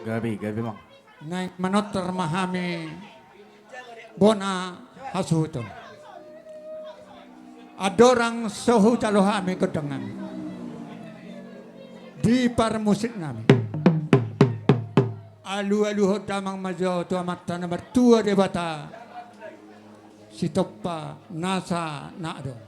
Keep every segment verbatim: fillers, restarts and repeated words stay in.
Gabe, gabe, Amang. Naeng manortor ma hami bona hasuhuton. Andorang so hujalo hami gondang nami di parmusik nami, alualuhon damang ma jo tu Amanta na martua Debata sitompa nasa na adong.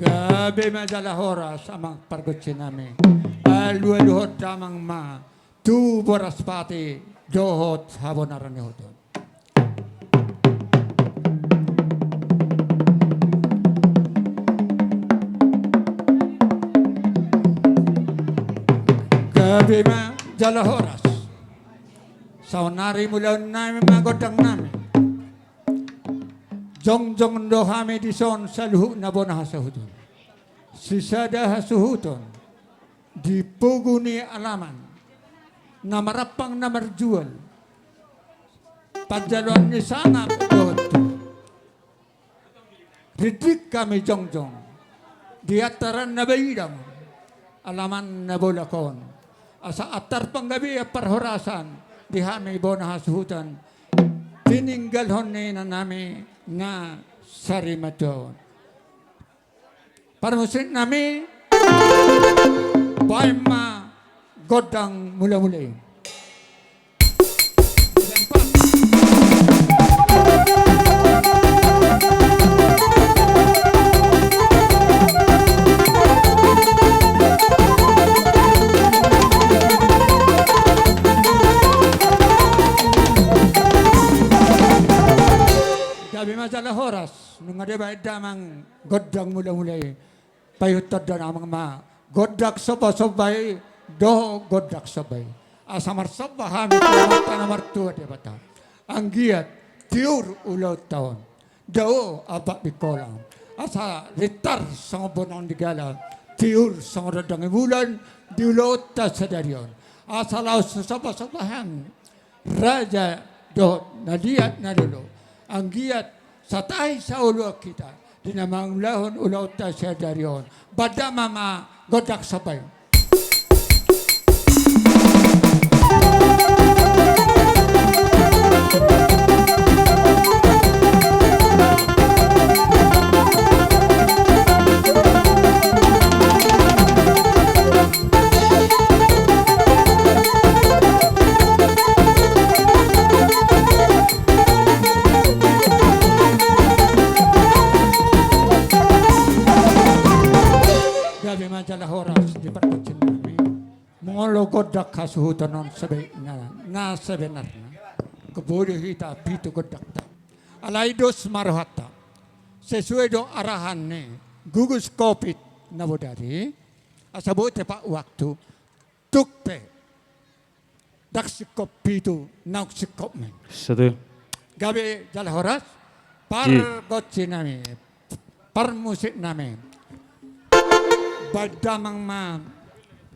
Gabe ma jala horas, Amang pargonsi nami. Alualuhon damang ma tu boras pati dohot habonaran ni hutong. Gabe ma jala horas. Saonari mulaon nami ma gondang nami. Jongjong do hami dison saluhutna bona hasuhuton. Sisada hasuhuton di pogu ni alaman, na marampang na marjual, panjaloan ni sangap dohot tubu. Rintik hami jongjong di antaran na baidang, alaman na bolak on, asa antar panggabean parhorasan di hami bona hasuhuton tininggalhon ni inanami na sarimatua on. Parmusik nami, baen ma gondang mulamula i. Gabe ma jala horas, nunga dibaen damang gondang mulamula i. Paihuthon damang ma gondang sombasomba i dohot gondang somba i, asa marsomba hami tu Amanta na martua Debata. Anggiat tiur ulaonta on, dao ampak bingkolang, asa ritar songon bonang ni gala, tiur songon rondang ni bulan di ulaonta sadari on. Asa laos sombasomba hami raja dohot na liat na lolo, anggiat satahi saoloan hita di na mangulahon ulaonta sadari on. Baen damang ma gondang somba i. Gabe ma jala horas di pargonsi nami. Molo gondang hasuhuton on sebaikna, na sebenarna, boi do hita pitu gondangta. Alai dos ma rohanta, sesuai do arahan ni gugus covid na bodari, asa boi tepat waktu. Tung pe ndang singkop pitu, naung singkop ma i. Gabe jala horas. Pargonsi nami, parmusik nami, baen damang ma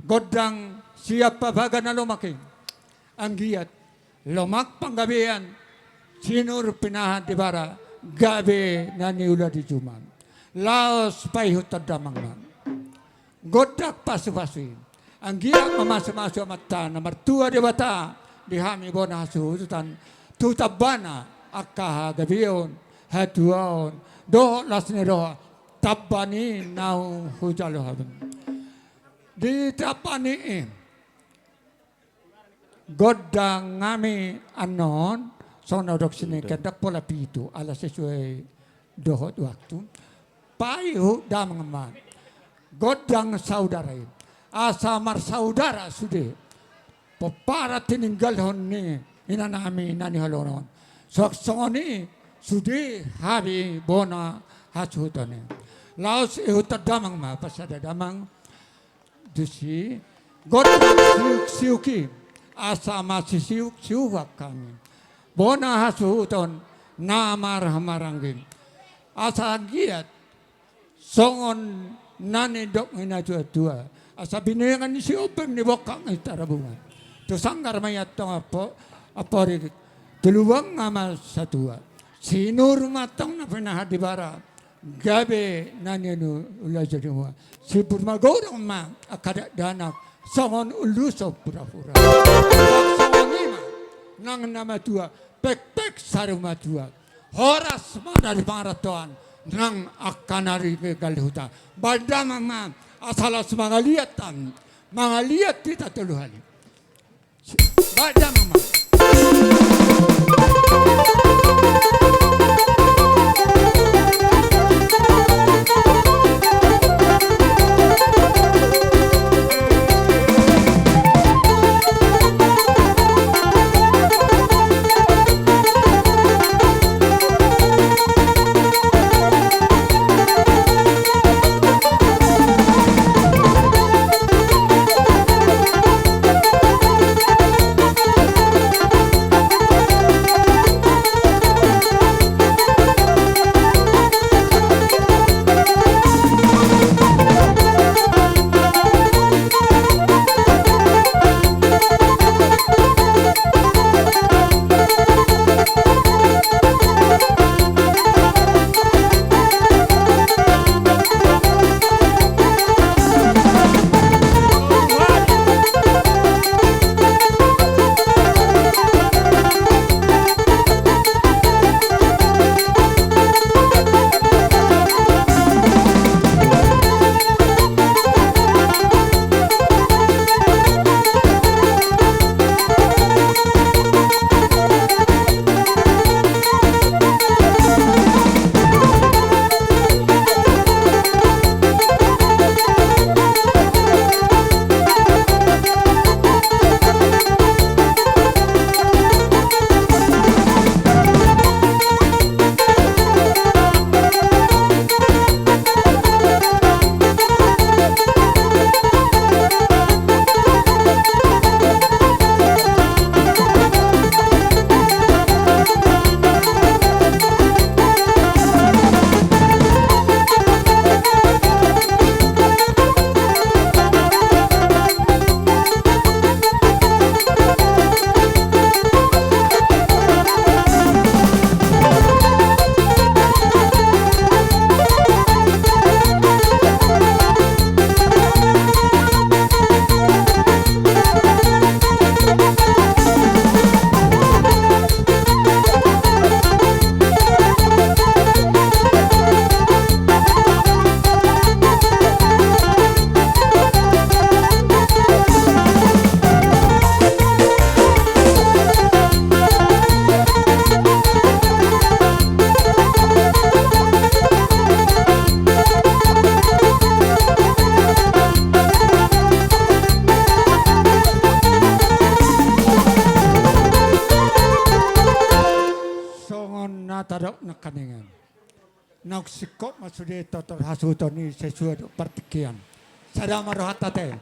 gondang sian papaga na lomak i. Anggiat lomak panggabean, sinur pinahan di bara, gabe na niula di juma. Laos paihuthon damang ma gondang pasupasu i. Anggiat mamasumasu Amanta na martua Debata di hami bona hasuhuton tu tambana angka hagabeon, hatuaon dohot las ni roha. Tamba ni naung hujalo hami di tamba ni i. Gondang nami annon, songon na hudok sinengken, ndang pola pitu ala sesuai dohot waktu. Paihut damang ma gondang saudara i, asa marsaudara sude pomparan tininggalhon ni inanami na niholongon. Songon i sude hami bona hasuhuton i. Laos ihuthon damang ma, pasada damang. Disi gondang siuksiuk i, asa masisiuksiuhan hami bona hasuhuton na marhahamaranggi. Asa anggiat songon na nidok ni natuatua, asa binege ni Siombing, nibongkak ni Tarabungan, tu sanggar ma i antong ampo-, amporik, tu lubang ma satua. Sinur ma antong na pinahan di bara, Gabe na nian ulaon ni muna. Sipur magodang ma angka dakdanak songon ulos purpura. Songon i ma nang na matua, pekpek saur matua. Horas ma na di pangarantoan nang angka na di galehuta. Baen damang ma asa las mangaliat an, mangaliat hita tolu hali. Baen damang ma. Songon na tadok nangkaningan. Naung singkop ma sude tortor hasuhuton i sesuai dohot partingkian. Sada ma rohanta ate.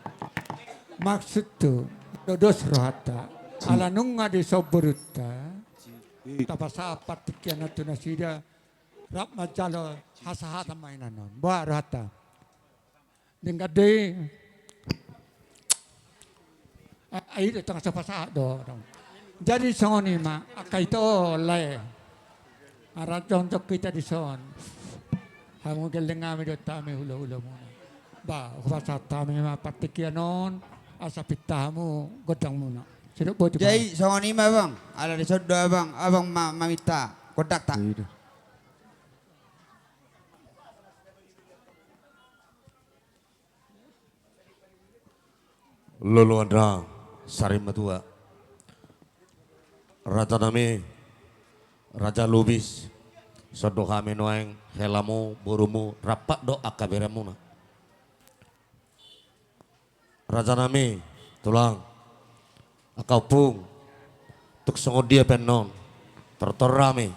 Maksud tu, do dos rohanta. Ala nunga dison borunta, tapasahat partingkian tu nasida, rap manjalo hasahatan ma inna on. Boha rohanta? Denggan do i. Ai do tong so pasahat do. Jadi songon i ma angka ito lae. Aranjong jong hita dison. Hamu gelleng hami dohot hami hulahula muna. Ba hupasahat hami ma partingkian on asa pinta hamu gondang muna. Sidok botima. Jadi songon i ma abang. Ala dison do abang, abang ma maminta gondangta. Loloan na sari matua, rajanami, Raja Lubis, songon hami nuaeng helamu, borumu, rap do angka beramuna. Rajanami, tulang, angka ompung, tung songon dia pe annon, tortor hami.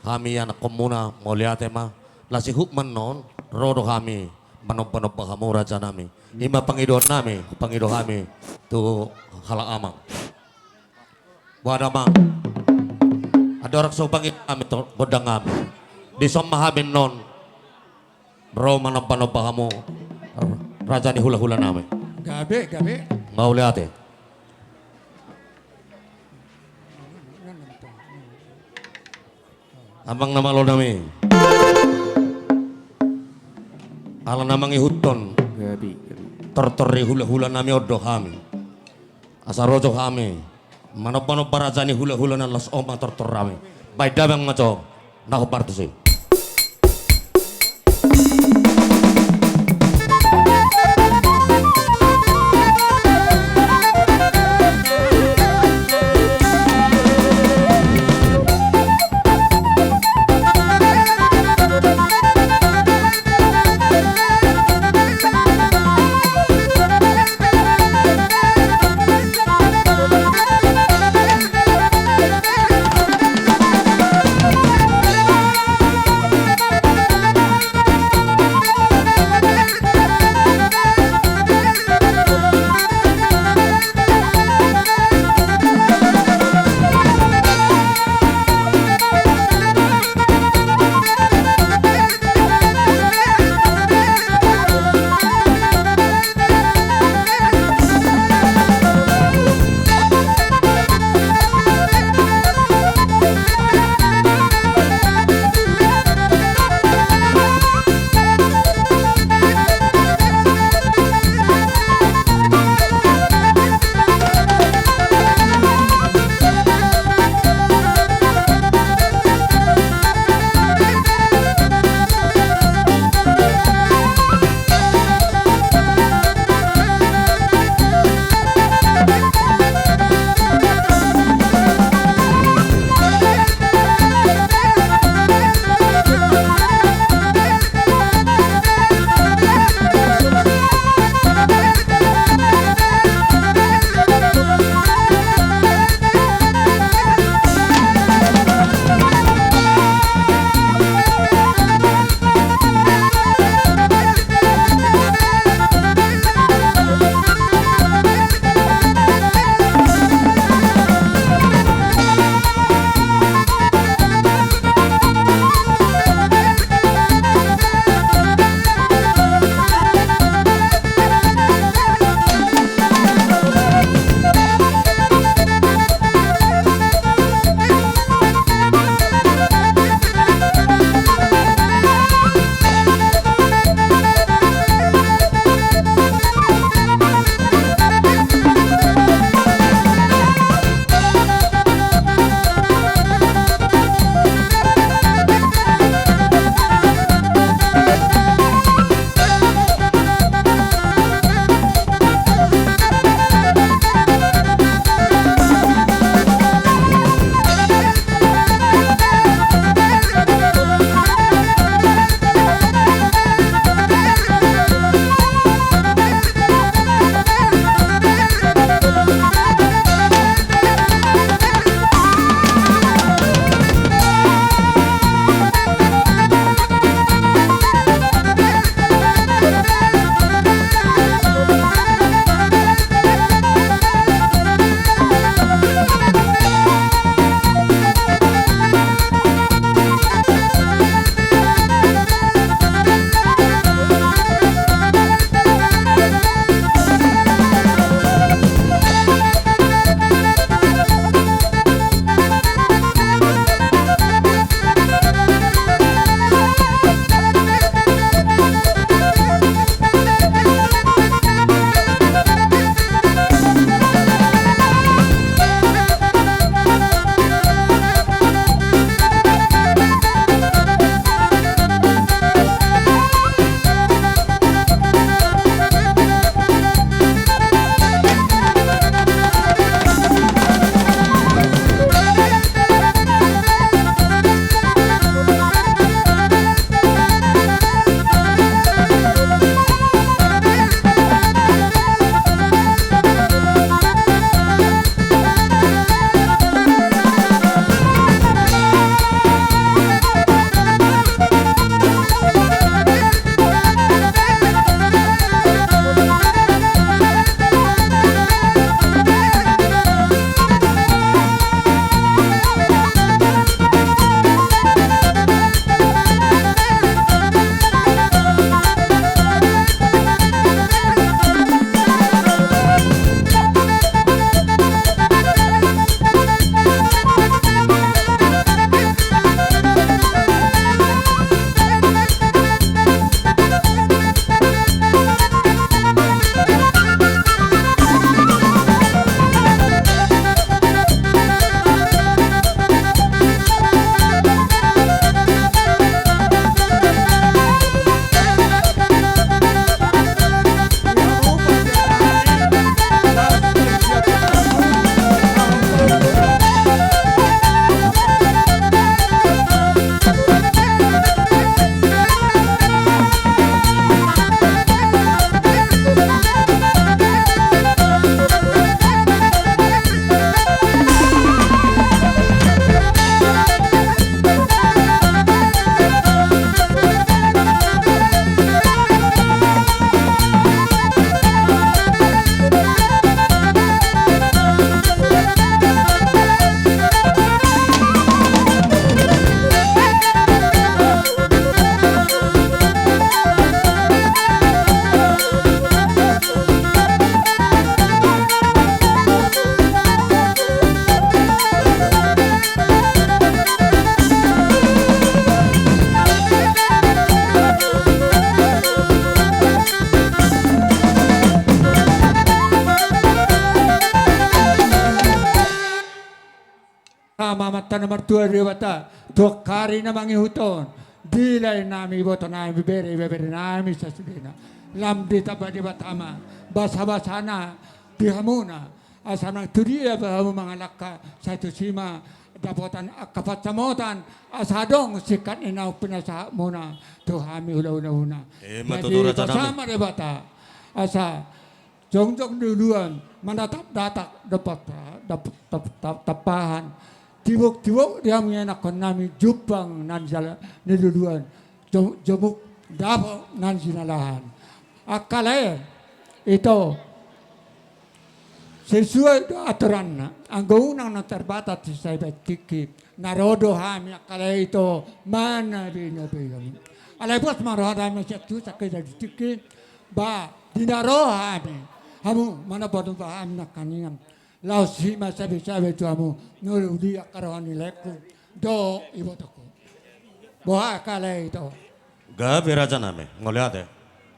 Hami anakkonmuna, mauliate ma, na sihut ma annon, ro do hami manombanomba hamu rajanami. I ma pangidoannami, pangido hami tu halak amang. Boha damang? Andorang so pangidoannami, gondangnami, dison ma hami annon ro manombanomba hamu, raja ni hulahulanami. Gabe, gabe. Mauliate. Amang na malo nami. Ala na mangihuthon tortor ni hulahula nami on do hami. Asa ro jo hami manombanomba raja ni hulahula na las on ma tortor nami. Baen damang ma jo na hombar tusi. Amanta na martua Debata, tu angka ari na mangihut on, dilehon nami iboto nami, bere ibebere nami sasudena, lam ditamba Debata ma basabasana di hamuna, asa nang tu dia pe hamu mangalangka, sai tusi ma dapotan angka pansamotan, asa adong singkat ni naung pinasahatmuna tu hami hulahulana. Ima tutu, raja nami. Jadi, pasa ma Debata, asa jongjong ni uluan, manatap datak, dapat, dap-, tap-, tap-, tampahan, tibok-tibok di hamu ianakhon nami, jumpang na nijala-, niluluan, jo-, jomuk dapot na jinalahan. Angka lae, ito, sesuai do aturanna, anggo unang na terbatas di sai baen tingki, na ro do hami angka lae ito, manabe-nabe hami. Alai boas ma roha nami sian tu sangkeda di tingki, ba, di na ro hami, hamu, mana bodo ba hami nangkaningan. Laos si ma sabe-sabe tu hamu, nol uli angka roha ni laengku, dohot ibotongku. Boha angka lae ito. Gabe raja nami, mauliate.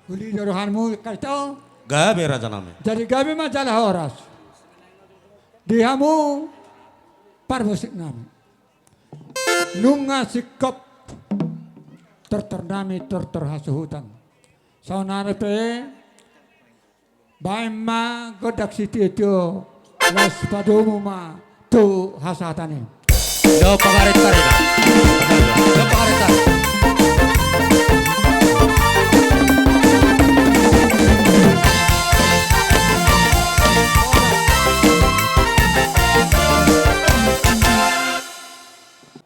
Uli do rohamu angka ito. Gabe raja nami. Jadi gabe ma jala horas. Di hamu parmusik nami. Nunga singkop tortor nami, tortor hasuhuton. Saonari pe, baen ma gondang sitio-tio, laos padomu ma tu hasahatan i. Dohot pangarentar i. Dohot pangarentar.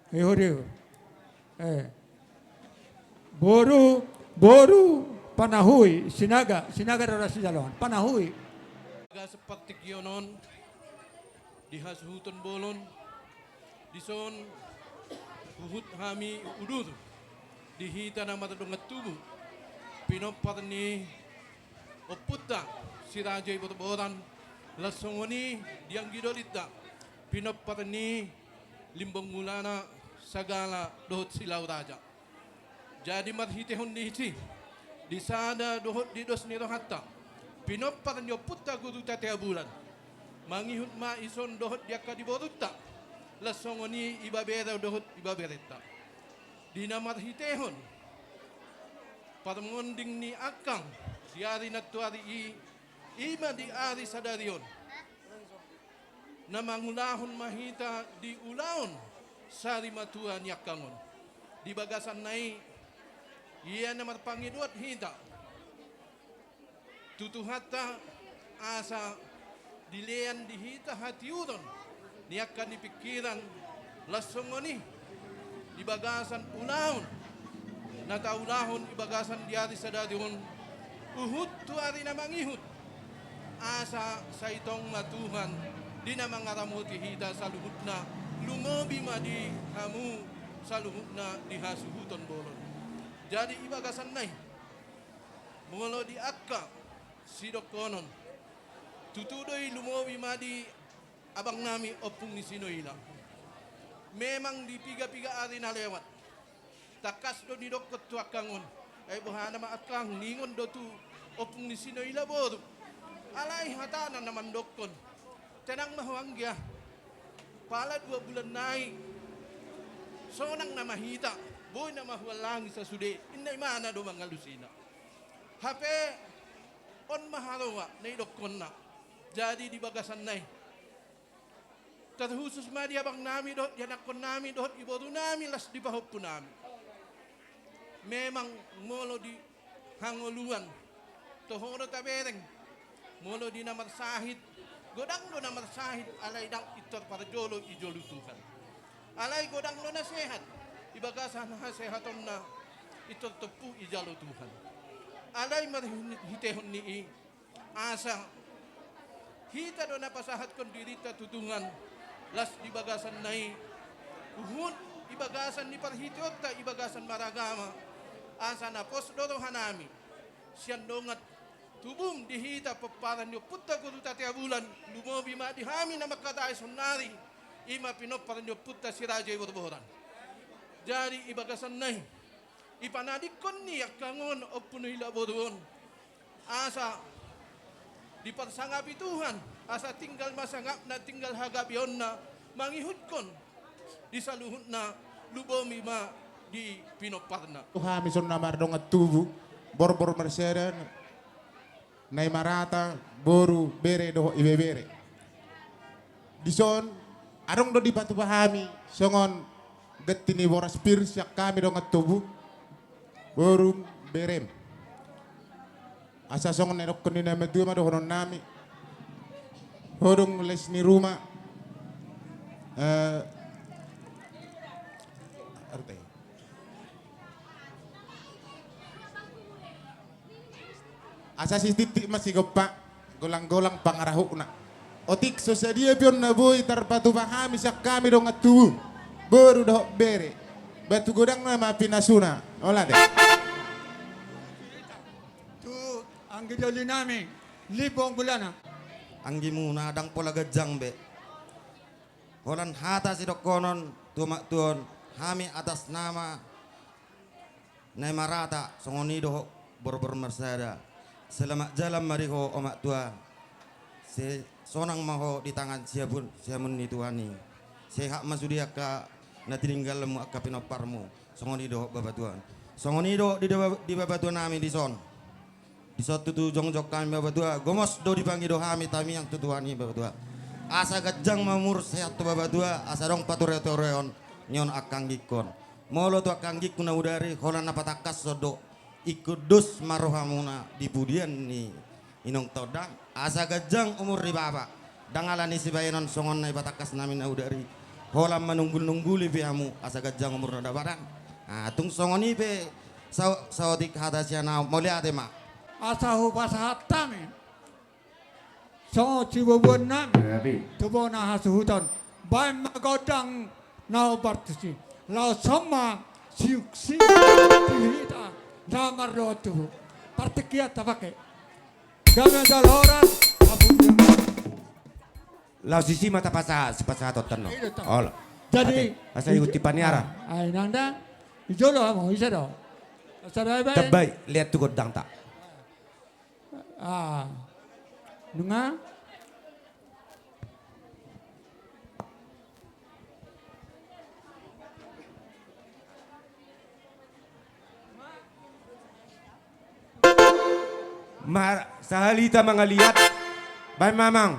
Ihu, ihu. Eh. Boru, boru, Panahui, Sinaga, Sinaga do ra sijaloan, Panahui. Gabe partingkian on, di hasuhuton bolon, dison huhut hami udur, di hita na mardongan tubu, pinompar ni ompunta, si Raja i Borboran, laos songon i di anggidolinta, pinompar ni Limbong Mulana, Sagala dohot Silau Raja. Jadi marhitehon ni i, di sada dohot di dos ni rohanta, pinompar ni ompunta Guru Tatea Bulan, mangihut ma ison dohot di angka di borunta, laos songon i ibebere dohot ibeberenta. Di na marhitehon parmonding ni angkang di ari nantuari i, i ma di ari sadari on, na mangulahon ma hita di ulaon sarimatua ni angkang on. Di bagasanna i, ia na marpangidoan hita tu Tuhanta, asa dilean di hita hatiuron ni angka ni pingkiran, laos songon i di bagasan ulaon na taulahon di bagasan di ari sadari on, huhut tu ari na mangihut, asa sai tong ma Tuhan di na mangaramoti hita saluhutna, lumobi ma di hamu saluhutna di hasuhuton bolon. Jadi di bagasanna i, molo di angka sidokkonon, tutu do i lumobi ma di abang nami Ompung ni Sinoila. Memang di piga-piga ari na lewat, tangkas do nidokkon tu angkang on, ai boha nama angkang, ningon do tu Ompung ni Sinoila boru. Alai hatana na mandokkon, tenang ma ho anggia, pala dua bulan nai sonang nama hita, boi nama huallangi sasude, inna imana do mangalusina. Hape on ma haroa na idokkonna. Jadi di bagasanna i, terkhusus ma di abang nami dohot di anakkon nami dohot di boru nami laos di pahompu nami. Memang molo di hangoluan, toho do tabereng, molo di na marsahit, godang do na marsahit, alai ndang pintor parjolo i jolo Tuhan. Alai godang do na sehat, di bagasan hasehatonna pintor tompu i jolo Tuhan. Alai marhitehon ni i, asa hita do na pasahathon dirinta tu Tuhan, laos di bagasanna i, huhut di bagasan ni parhiteonta di bagasan maragama, asa na pos do roha nami sian dongan tubum di hita pomparan ni ompunta Guru Tatea Bulan, lumobi ma di hami na mangkatai saonari, i ma pinompar ni ompunta si Raja i Borboran. Jadi di bagasanna i, ipanadingkon ni angkang on Ompu Noila boru on, asa diparsangapi Tuhan, asa tinggal ma sangapna, tinggal hagabeonna, mangihuthon Di saluhutna lumobi ma di pinomparna. Tu hami songon na mardongan tubu, borbor marsada, Naimarata, boru, bere dohot ibebere. Dison, adong do dipatupa hami songon ganti ni boras pir sian hami dongan tubu, borum, berem. Asa songon na nidokkon ni na matua ma dohonon nami. Ho do les ni ruma. Eh, arte. Asa sititi ma sigompa, golang-golang pangarahutna. Otik so sadia pe on na boi tarpatupa hami sian hami dongan tubu, boru dohot bere. Batu godangna ma pinasuna. Ola de. Tu anggi doli nami, Limbong Mulana. Anggimuna ndang pola ganjang be. Holan hata sidokkonon tu omak tuan, hami atas nama Naimarata, songon i dohot borbor marsada. Selamat jalan ma di ho omak tua. Sai sonang ma ho di tangan siamun, siamun ni Tuhan i. Sehat ma sude angka na tininggalmu, angka pinomparmu. Songon i dohot bapa tuan. Songon i dohot di, di bapa tuan nami dison. Dison tutu jongjong hami bapa tua, gomos do dipangido hami tamiang tu Tuhan i bapa tua. Asa ganjang ma umur sehat tu bapa tua, asa adong pature-tureon nion angka anggingkon. Molo tu angka anggingku na hudari, holan na patangkashon do, ingkon dos ma rohamuna di pudian ni inong tondang, asa ganjang umur ni bapa. Ndang ala ni sibahenon songon na ipatangkas nami na hudari. Holan manunggul-nungguli pe hamu, asa ganjang umur na dabaran. Ah, tung songon i pe sa-, saotik hata sian ahu, mauliate ma. Asa hupasahat hami songon sibobuan nami tu bona hasuhuton. Baen ma gondang na hombar tusi, laos on ma siuk-siuk di hita na mardongan tubu. Partingkian tapake. Dame jala horas. Laos isi ma tapasahat, sipasahaton tano. Olo. Jadi ate, asa ihuti paniara. Ai nanda. Ijolo hamu, ise do? Asa bae-bae. Tambai, lihat tu gondang ta. Ah. Nunga. Mar-, sahali hita mangaliat, baen ma amang.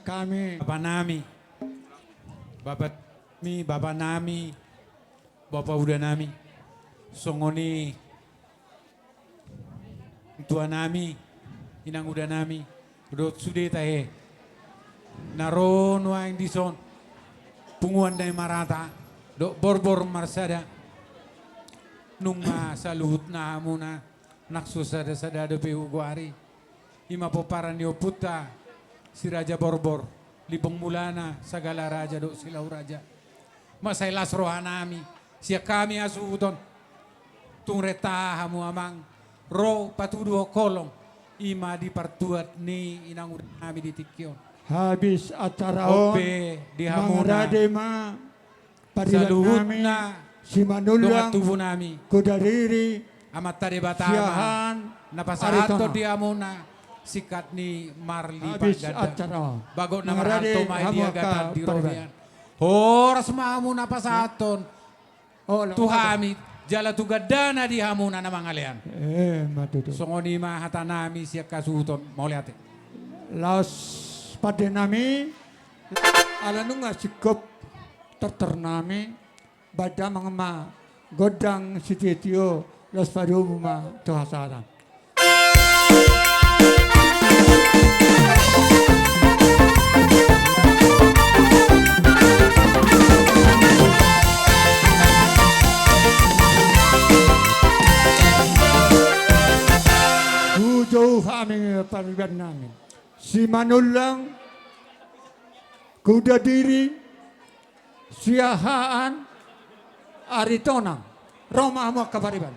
Kami. Bapa nami, bapa nami, bapa uda nami, songon i tua nami, inang uda nami, dohot sude tahe na ro nuaeng dison, punguan Daimarata dohot Borbor marsada. Nunga saluhutna hamuna, nang so sada-sada dope hugoari. I ma pomparan ni ompunta si Raja Borbor, Limbong Mulana, Sagala Raja dohot Silau Raja. Mansai las roha nami sian hami hasuhuton. Tung renta hamu amang ro patuduhon holong, i ma di partuat ni inang uda nami di tingki on. Habis acara on, mangarade ma pariban nami, saluhutna Simanullang, dongan tubu nami, Kuda Riri, Amanta Debata ma na pasahathon di hamuna singkat ni marlipat ganda. Habis acara on, bagot na marhalto ma i di agatan di robean. Horas ma hamuna pasahathon tu hami jala tu gandana di hamuna na mangalean. Emma tutu. Songon i ma hata nami sian hasuhuton, mauliate. Laos pande nami, ala nunga singkop tortor nami, baen damang ma gondang sitio-tio, laos padomu ma tu hasahatan. Hujou hami pariban nami, Simanullang, Kuda Diri, Siahaan, Aritonang. Ro ma hamu angka pariban.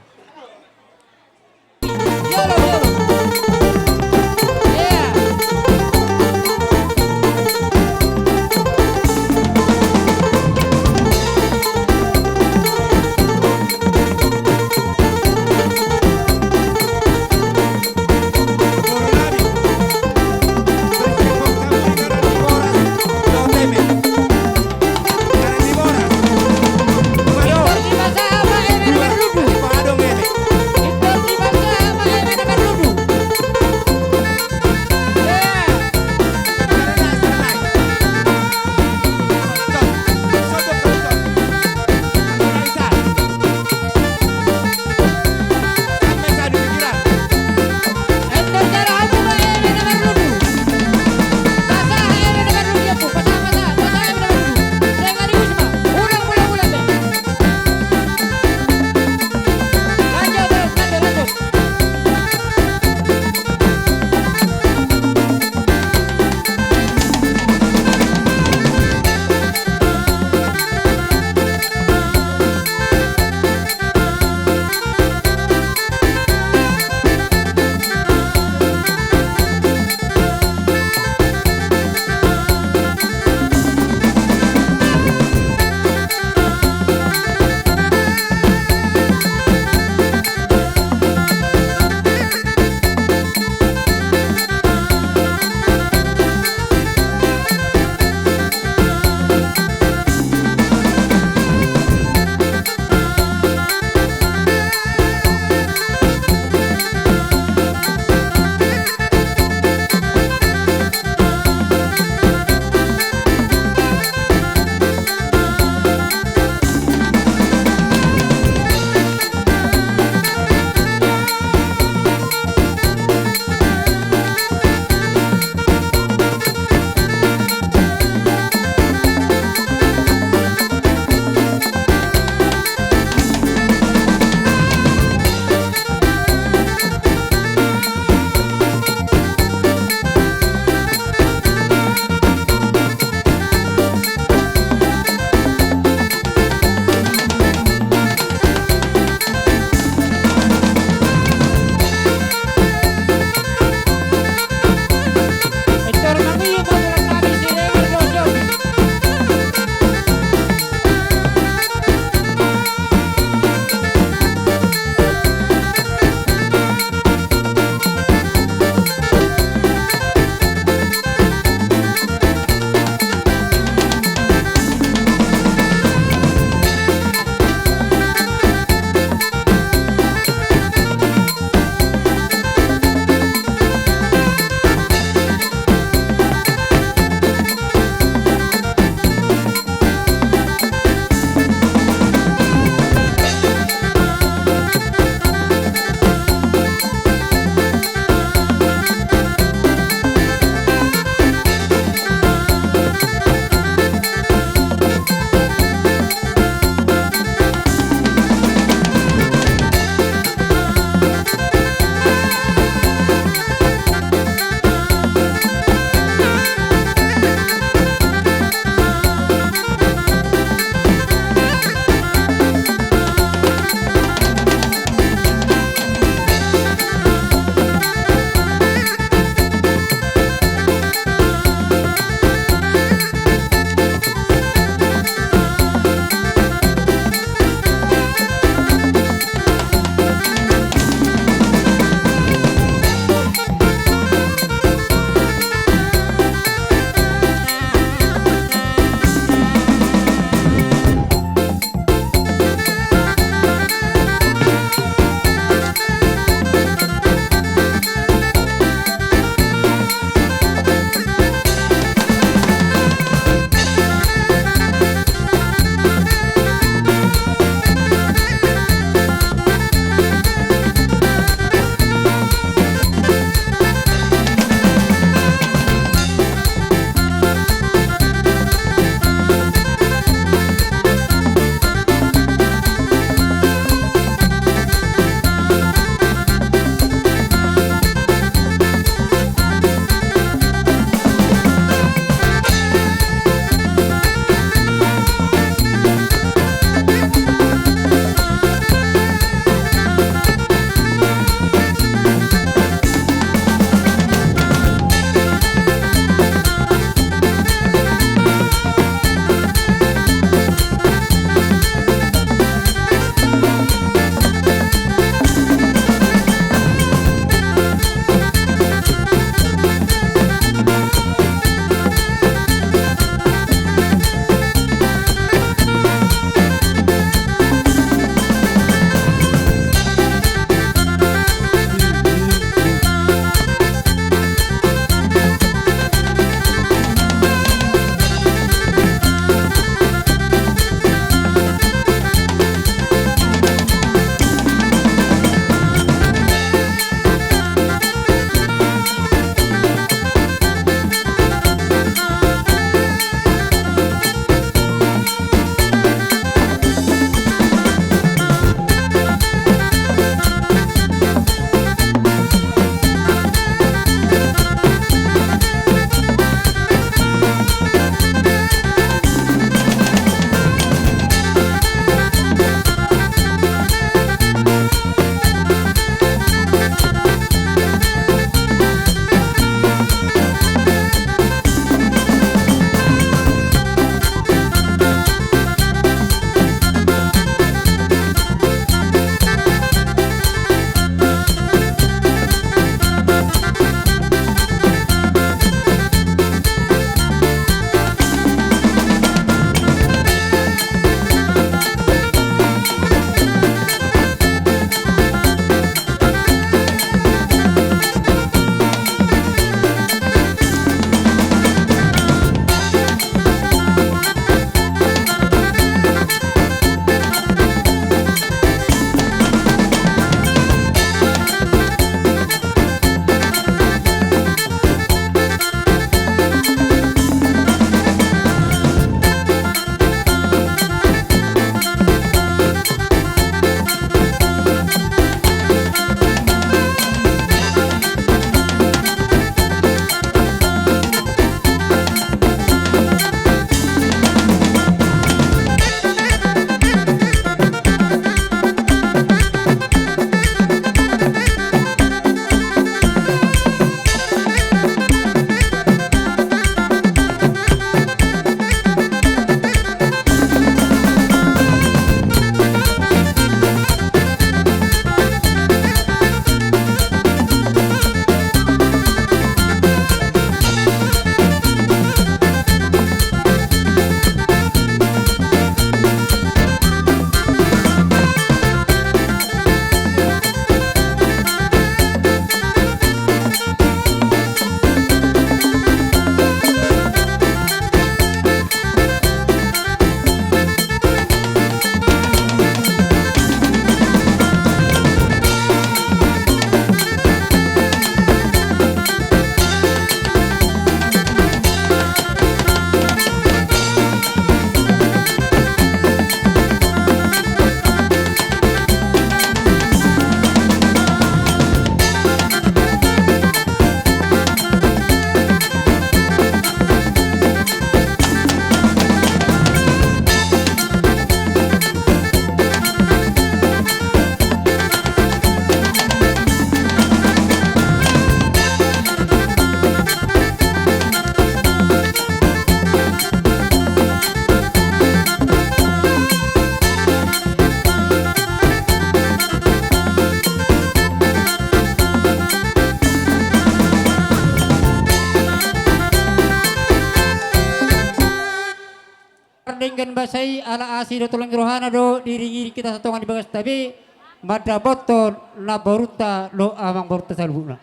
Bahen basa i ala asi dohot holong ni rohana do diiring-iring hita satonga di bagasta be mandapothon namborunta dohot amangborunta saluhutna.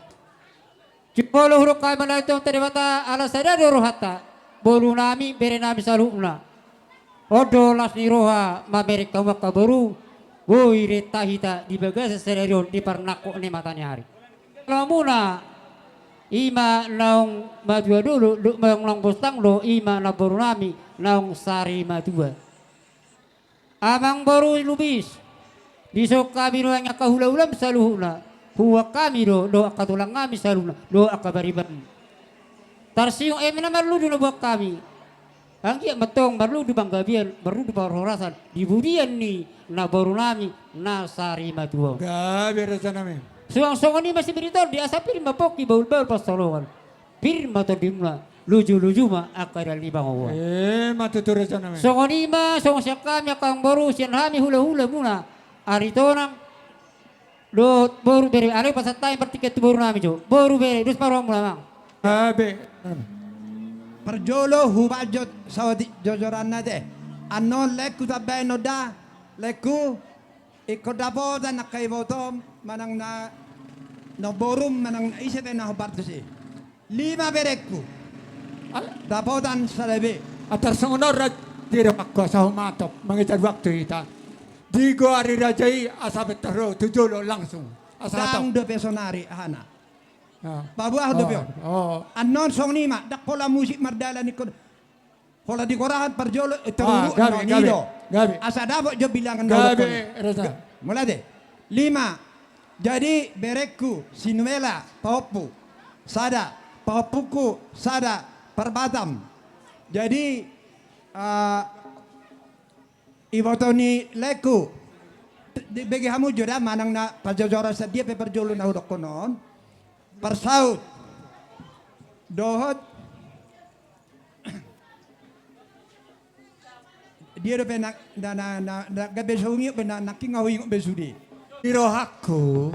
Jumolo hudok hami mauliate tu Amanta Debata ala sada do rohanta, boru nami, bere nami saluhutna. On do las ni roha mamereng hamu angka boru, boi renta hita di bagasan sadari on di parnangkok ni mataniari. Ala muna, i ma naung matua do, do, do, naung, naung bostang do, i ma namboru nami naung sari matua. Amangboru Lubis, dison hami nuaeng angka hula-hulam saluhutna, huboan hami do dohot angka tulang nami saluhutna dohot angka baribanmi. Tarsingkop eme na marludu na huboan hami. Anggiat ma antong marludu panggabean, marludu parhorasan di pudian ni namboru nami na sari matua on. Gabe, raja nami. Suang songon i ma sipir ni tondi, asa pir ma pongki, bahul-bahul pansalongan. Pir ma tondimuna, luju-luju ma angka dalan ni pangomoan. Ima tutu, raja nami. Songon i ma songon sian hami angka amangboru, sian hami hula-hulamuna Aritonang dohot boru, bere, alai pasahat hami partingkian tu boru nami jo. Boru, bere, dos ma rohamuna, amang. Gabe. Parjolo hupaingot saotik jojoranna te. Annon laengku, tambahen on da, laengku. Ingkon dapotan angka ibotom manang na, namborum manang na ise pe na hombar tusi. Lima berengku. Al- Dapotan sada be. Atar songon on ra di rohangku asa humatop mangida waktu hita. Digoari raja i asa pintor ro tu jolo langsung. Asa hatop. Ndang dope sonari ahana. Ah. Paboahon dope on. Oh. Annon songon i ma, ndang pola musik mardalan ingkon. Holan di gorahan parjolo, eh, teruruk, gabe, non, gabe, i do. Gabe. Asa dapot jo bilangan na gabe, udokkon. Reza. Ga-, mauliate. Lima. Jadi berengku si Numela, pahompu. Sada. Pahompungku, sada. Parbatam. Jadi, ah, iboto ni laengku. Di-, bege hamu jo da, manang na pajojoran sadia pe parjolo na hudokkon on. Parsaut. Dohot. Dia dope na, na, na, na, na, gabe so huingot be na, nangkin nga huingot be sude. Di rohangku,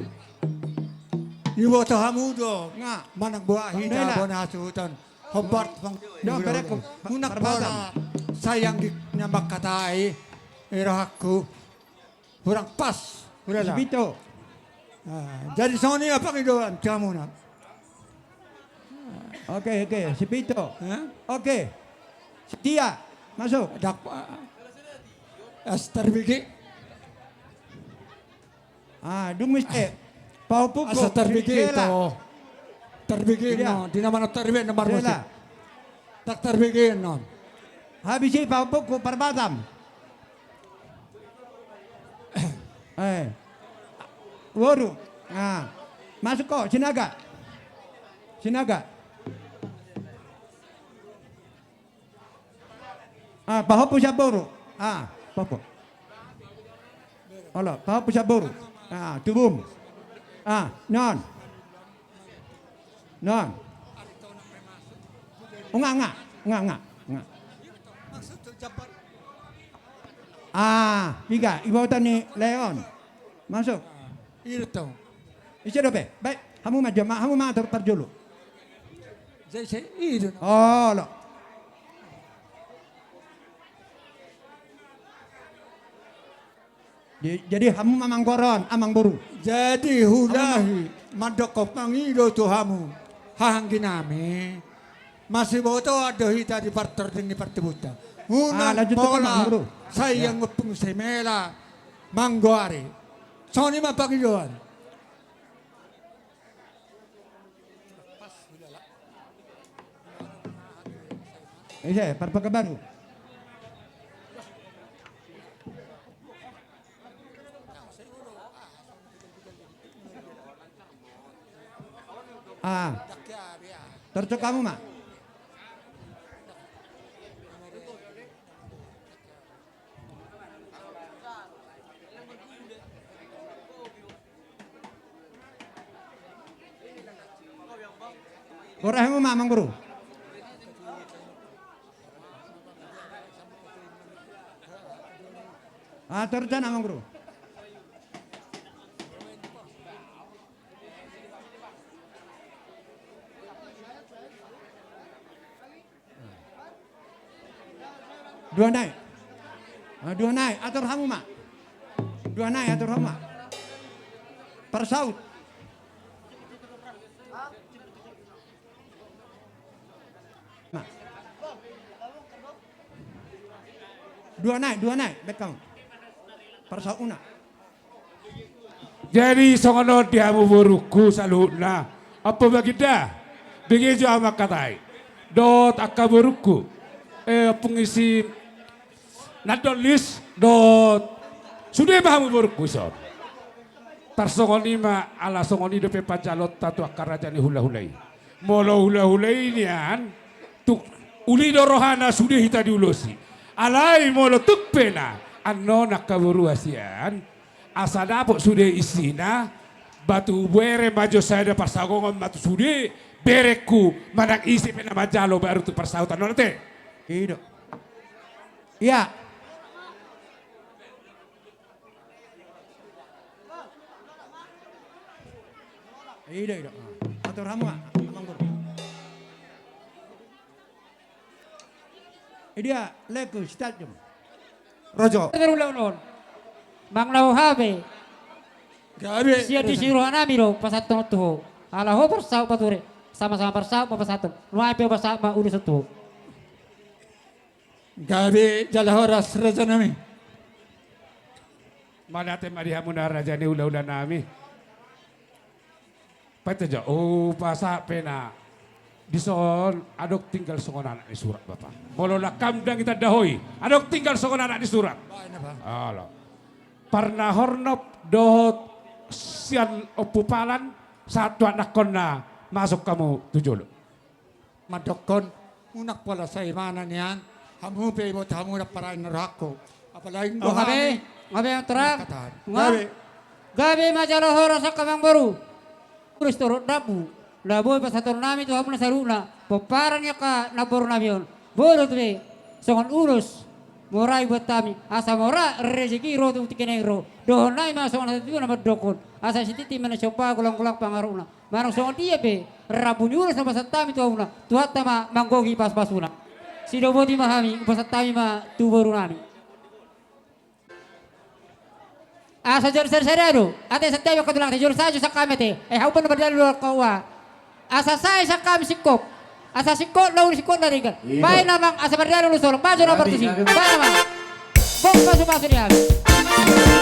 iboto hamu do, nga, manang boha hita, bona hasuhuton, hombar tu pang-, no, berengku, unang pola sai anggik na mangkatai, di rohangku. Hurang pas, hurang. Sipito. Ah, jadi songon i ma pangidoan tu hamuna. Oke, oke, Sipito. Hah? Oke. Setia, masuk. Dak-, ah, as tarbege. Ah, dung muse. Pahompu, asa tarbege, Sela. Tarbege, no, di na mana tarbege, na marmusik. Sela. Tak tarbege, no. Habis i pahompu, Parbatam. Eh. Waduh. Nah. Masuk kau, Sinaga. Sinaga. Ah, pahompu sian boru. Ah, pahompu. Olo, pahompu sian boru. Ah, tubum. Ah, non. Non. Nga, nga, nga, nga, nga. Ah, piga, iboto ni Leon. Masuk. Ise dope? Baik, hamu ma jo, ma-, hamu ma tor parjolo. Olo. Di-, jadi hamu ma manggoro on, amangboru. Jadi hulahi, mandok mangido tu hamu, haha anggi nami. Masibotoan do hita di partording ni partibunta. Unang pola sai anggo pung si Mela manggoari. Songon i ma pangidoan. Ise, Parpekanbaru. Ah. Torcok hamu ma. Gorahi hamu ma, amangboru. Ah, torus hamu, amangboru. Dua nai. Ah, dua nai, atur hamu ma. Dua nai, atur hamu ma. Parsaut. Nah. Dua nai, dua nai, baen hamu. Parsaut unang. Jadi songon on di hamu borungku saluhutna. Ompu Baginda, bege jo ahu mangkatai. Dohot angka borungku. Eh, ompung isi Nandolis dohot sude ma hamu borungku ison. Tarsongon i ma, ala songon i dope panjalonta tu angka raja ni hulahula i. Molo hulahula i nian, tung uli do rohana sude hita diulosi. Alai molo tung pe na annon angka boru hasian, asa dapot sude isina, batu bere ma jo sada parsagongon ma tu sude, berengku manang ise pe na manjalo baru tu parsaut annon ate. I do. Ia. I do, i do. Atur hamu ma, amang boru. Idia, leku, sitat jom. Rojo. Terulaon on. Manang na hea pe. Gabe. Sian di si rohanami do pasahathon tu ho. Ala ho parsaut pature. Sama-sama parsaut ma pasahathon. Nuaeng pe pasahat ma ulos tu ho. Gabe jala horas rajanami. Mauliate ma di hamuna raja ni hulahulanami. Paita jo, hupasahat pe na dison adong tinggal songon anak ni surat bapa. Molo na kam ndang ditandahoi, adong tinggal songon anak ni surat. Baen apa? Olo. Parnahornop dohot sian Ompu Palan sahat tu anakkonna masuk hamu tu jolo. Mandokkon, unang pola sai mana nian, hamu pe iboto hamu na parani na rohangku. Apalagi. Oh, gabe, gabe, Amang Torang. Gabe. Gabe ma jala horas angka amang boru. Ulos torop rambu na boi pasahatonnami tu hamu na saluhutna. Pomparan ni angka namborunami on. Boi do tu be songon ulos. Mora i buat hami, asa mora rejeki ro tu tingki na i ro. Dohononnami ma songon hata tutu na mandokkon, asa sititi ma na somba, golang-golang pangarahutna. Manang songon dia pe rambu ni ulos na pasahat hami tu hamuna, Tuhanta ma manggohi pasu-pasuna. Sidoboti ma hami, hupasahat hami ma tu borunami. Asa jolo sada-sada do, ate santabi angka tulang ate, jolo sajo sangkami ate, eh, hau pe na mardalan do angka ua. Asa sae sangkami singkop. Asa singkop na uli singkop na denggan. Baen amang asa mardalan do solok. Maju na partusi. Baen amang. Bok pasu-pasu di hami. Baen.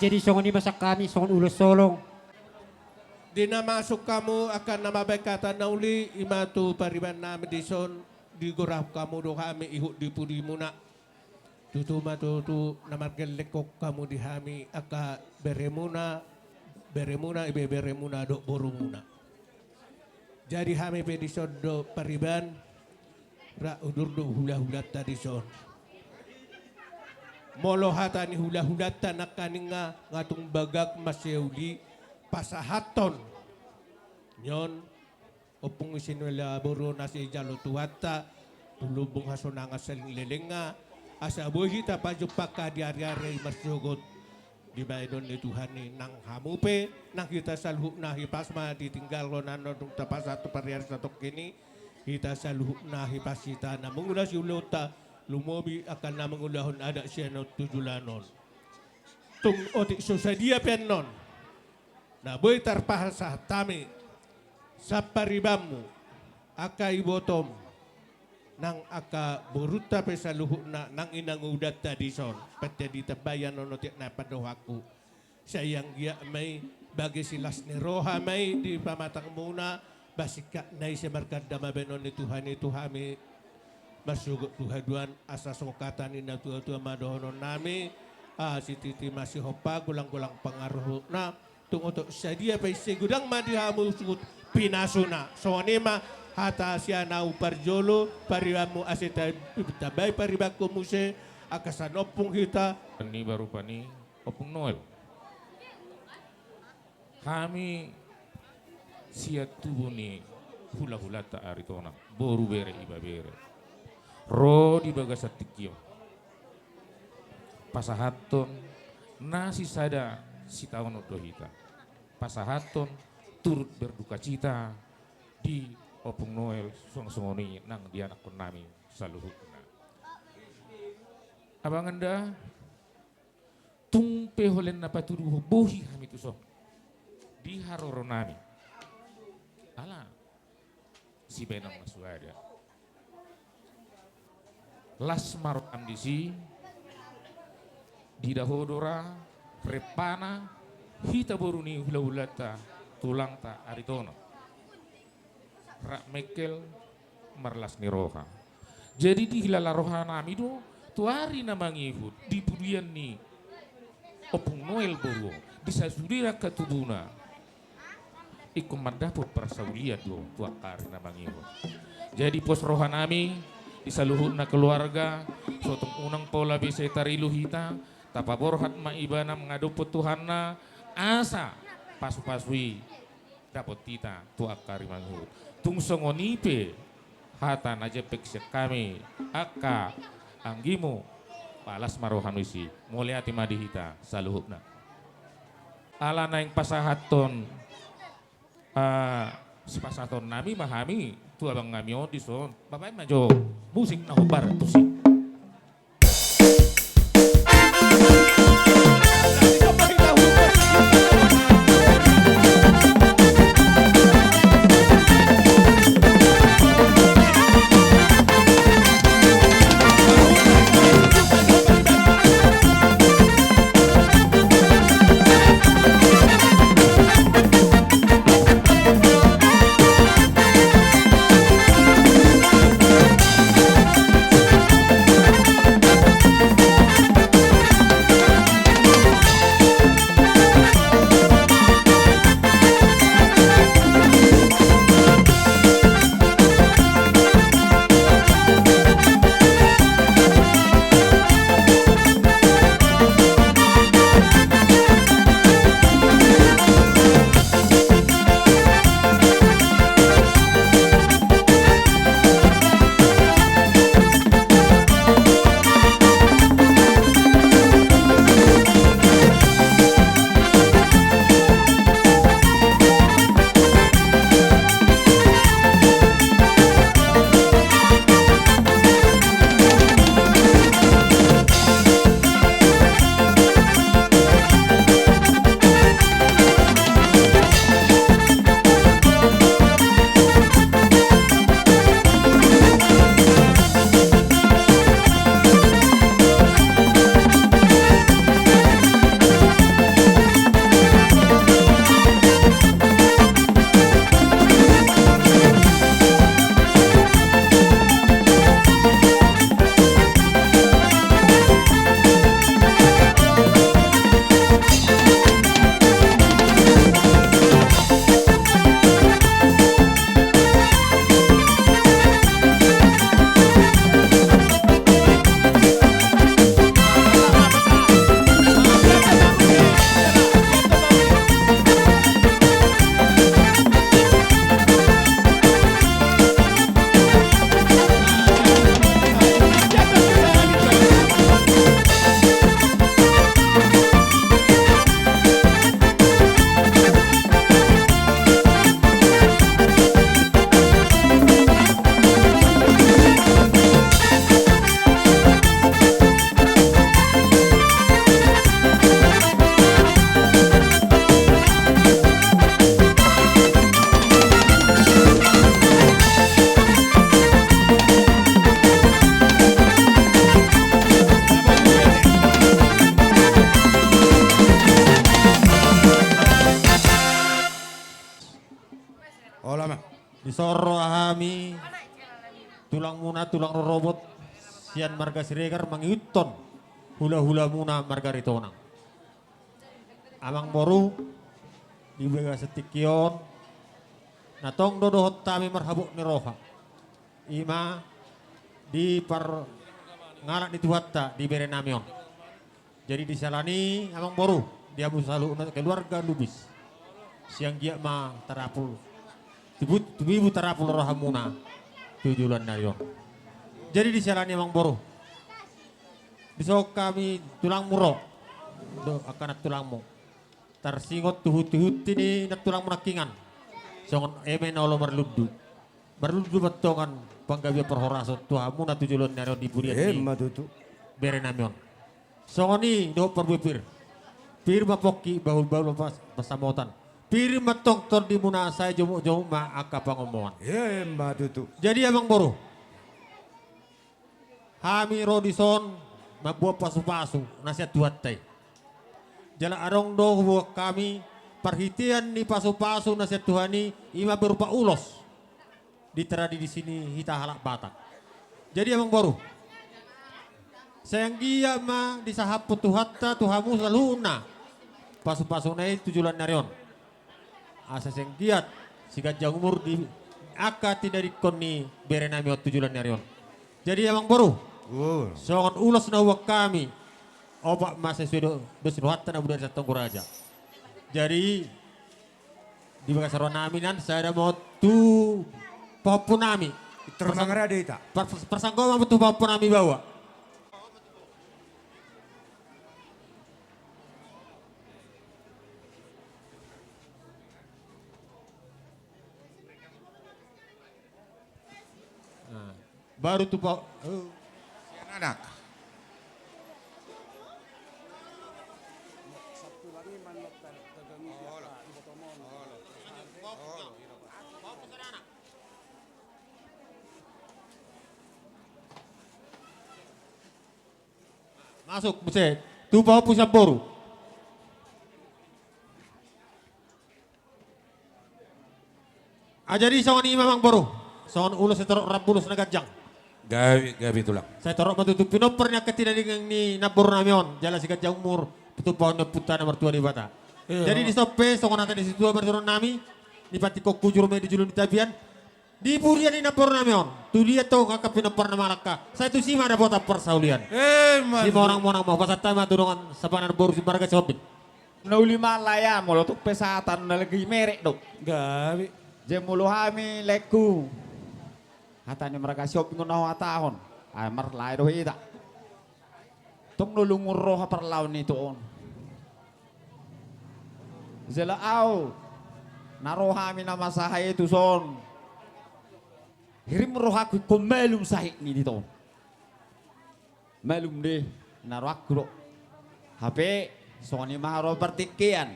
Jadi songon i ma sian hami songon ulos holong. Di na masuk hamu angka na mambahen hata na uli, i ma tu pariban nami dison, digorahon hamu do hami ihut di pudimuna. Tutu ma tutu na margellenghon hamu di hami angka beremuna, beremuna, ibeberemuna dohot borumuna. Jadi hami pe dison do pariban, rap udur do hulahulanta dison. Molo hata ni hulahulanta nangkaning nga, nga tung bagak mansai uli pasahathon ni on Ompung i Sinulaboru na sijalo Tuhanta tu lumbung hasonangan saleleng lelenga, asa boi hita pajumpang angka di ariari i marsogot di bahenon ni Tuhan i. Nang hamu pe, nang hita saluhutna hipas ma ditinggalhon annon dung tapasahat tu pariari satongkin i, hita saluhutna hipas hita na mangulas ulaonta, lumobi angka na mangulahon adat sian on tu joloan on. Tung otik so sadia pe annon na boi tarpasahat hami sian paribanmu, angka ibotom, nang angka borunta pe saluhutna nang inangudanta dison, pette ditambai annon otik na pandohanku. Sai anggiat ma i, bagas las ni roha ma i di pamatangmuna, ba singkat na i sai marganda ma bahenon ni Tuhan i tu hami marsogot tu haduan, asa songon hata ni natuatua ma dohononnami, ah, sititi masihompa, golanggolang pangarahutna, tung otik sadia pe i sai godang ma di hamu suhut pinasuna. Songon i ma hata sian ahu parjolo, paribanmu asa ta-, tambai paribanku muse, angka salompung hita. Ni baru pani Ompung Noel. Hami sian tubu ni hulahulanta Aritonang, boru, bere, ibebere, ro di bagasan tingki on pasahathon na sisada sitaonon do hita. Pasahathon turut berdukacita di Ompung Noel, songon, songon i nang di anakkonnami saluhutna. Abang enda, tung pe holan na patuduhon bohi hami tuson di haroronami. Ala sibaenon na suada. Las ma roham disi, diida ho do ra rempana hita boru ni hulahulanta, tulangta Aritonang. Rap mengkel marlas ni roha. Jadi dihilala rohanami do tu ari na mangihut di pudian ni Ompung Noel boru on, di sasude angka tubuna, ingkon mandapot parsaulian do tu angka ari na mangihut. Jadi pos rohanami di saluhutna keluarga, so tung unang pola be sai tarilu hita, tapaborhat ma ibana mangadophon Tuhanna, asa pasupasu i dapot hita tu angka ari mangihut. Tung songon i pe hata na jempek sian hami angka anggimu, las ma roham disi, mauliate ma di hita saluhutna. Ala naeng pasahathon, ah, sipasahatonnami ma hami tu abangnami on dison. Baen ma jo musik na hombar tusi. Dison ro hami tulangmuna, tulang rorobot sian marga Siregar mangihuthon hulahulamuna marga Ritonang. Amangboru, di bagasan tingki on na tong do dohot hami marhabot ni roha, i ma di parngalap ni Tuhanta di berenami on. Jadi di siala ni i, Amangboru, di hamu saluhutna keluarga Lubis, sai anggiat ma tarapul, tibu-, tumibu tarapul rohamuna tu joloan ni ari on. Jadi di siala ni i, Amangboru, dison hami tulangmu ro, do angka nantulangmu, tarsingot tu hunti-hunti ni nantulangmu nangkiningan, songon eme na olo marlundu. Marlundu ma antong panggabean parhorasan tu hamuna tu joloan ni ari on di purian ni, emma tutu, berenami on. Songon i dohot parbue pir. Pir ma pongki, bahulbahul ma pas-, pansamotan. Pir ma antong tondimuna, sai jomukjomuk ma angka pangomoan. Emma tutu. Jadi Amangboru, hami ro dison mamboan pasupasu na sian Tuhanta i. Jala adong do huboan hami parhitean ni pasupasu na sian Tuhan i, i ma berupa ulos di tradisi ni hita halak Batak. Jadi Amangboru, sai anggiat ma disahaphon Tuhanta tu hamu saluhutna pasupasuna i tu joloan ni ari on, asa sai anggiat siganjang umur di angka tinadingkon ni berenami on tu joloan ni ari on. Jadi Amangboru, songon ulos na huboan hami, opat ma sesuai do-, dos rohanta na bodari santonggo raja. Jadi di bagasan rohanami, nang sada ma on tu pahompunami. Parsanggop ma tu pahompunami baoa. Baru tu pa-, sian anak. Masuk muse tu pahompu sian boru. Ah, jadi songon i ma, Amangboru. Songon ulos sai torop rambu ulos na ganjang. Gabe, gabe tulang. Sai torop ma tutu pinompar ni angka tinadingkon ni namborunami on, jala siganjang umur patupaon ni Ompunta na martua Debata. Jadi dison pe songon hata ni situa marsurunnami, ni pantikkon hujur ma i di julu ni tapian. Di purian ni namborunami on, tu dia antong angka pinompar na mangalangka, sai tusi ma dapotan parsaulian. Simonang-monang ma, hupasahat hami ma tu dongan sapanganon boru simarga Sihombing. Na uli ma lae, molo tung pe sahat na lagi merek do. Gabe. Jala molo hami, laengku, hata ni marga Sihombing na huhatahon, ai marlae do hita. Tong na lungun roha parlaon ni ito on. Jala au, na ro hami na masa hae tuson, hirim rohangku ingkon malum sahit ni ito on. Malum do i, na rohangku do. Hape songon i ma haroa partingkian.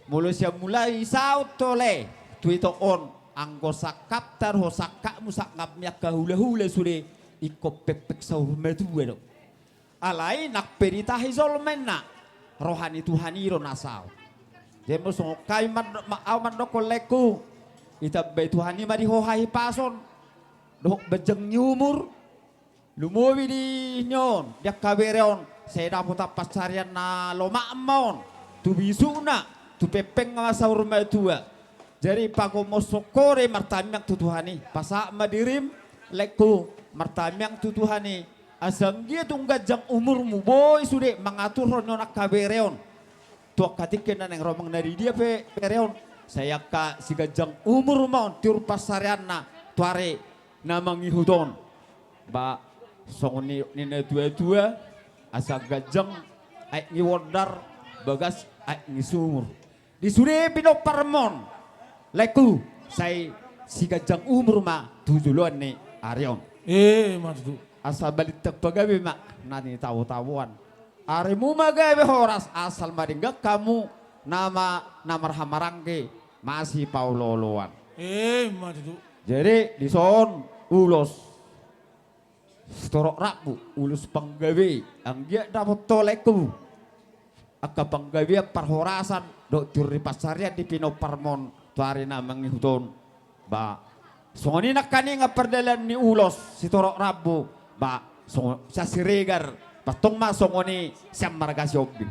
Molo sian mulai saut tole tu ito on, anggo sangkapta dohot sangkapmu, sangkap ni angka hulahula sude, ingkon pengpeng saur matua do. Alai nang pe ditahi jolma inna, roha ni Tuhan i do na saut. Jadi molo songon hami mandok ma, au mandokkon, laengku, ditambai Tuhan i ma di ho hahipason dohot banjang ni umur. Lumobi di nion, di angka bere on, sai dapotan pansarian na lomak ma on, tu bisukna, tu pengpengna saur matua. Jadi pagomoshon ho do i martangiang tu Tuhan i, pasahat ma dirim, laengku, martangiang tu Tuhan i, asa anggiat tung ganjang umurmu, boi sude mangaturhon nion angka bere on tu angka tingki na naeng ro manang na di dia pe bere on, sai angka siganjang umur ma on tiur pansarianna tu ari na mangihut on. Ba songon nidok ni natuatua, asa ganjang aek ni bondar, bagas aek ni sumur. Di sude pinomparmon, laengku, sai siganjang umur ma tu joloan ni ari on. Emma tutu. Asa balintang pagabe ma na nitabotaboan. Arimu ma gabe horas, asal ma denggan hamu nama na marhahamaranggi masipaolooloan. Emma tutu. Jadi dison ulos sai torop rambu ulos panggabean, anggiat dapot ho, laengku, angka panggabean parhorasan dohot tiur ni pansarian di pinomparmon tu ari na mangihut on. Ba, songon i nangkaningan pardalanan ni ulos sitorop rambu. Ba, songon sian Siregar, ba tong ma songon i sian marga Sihombing.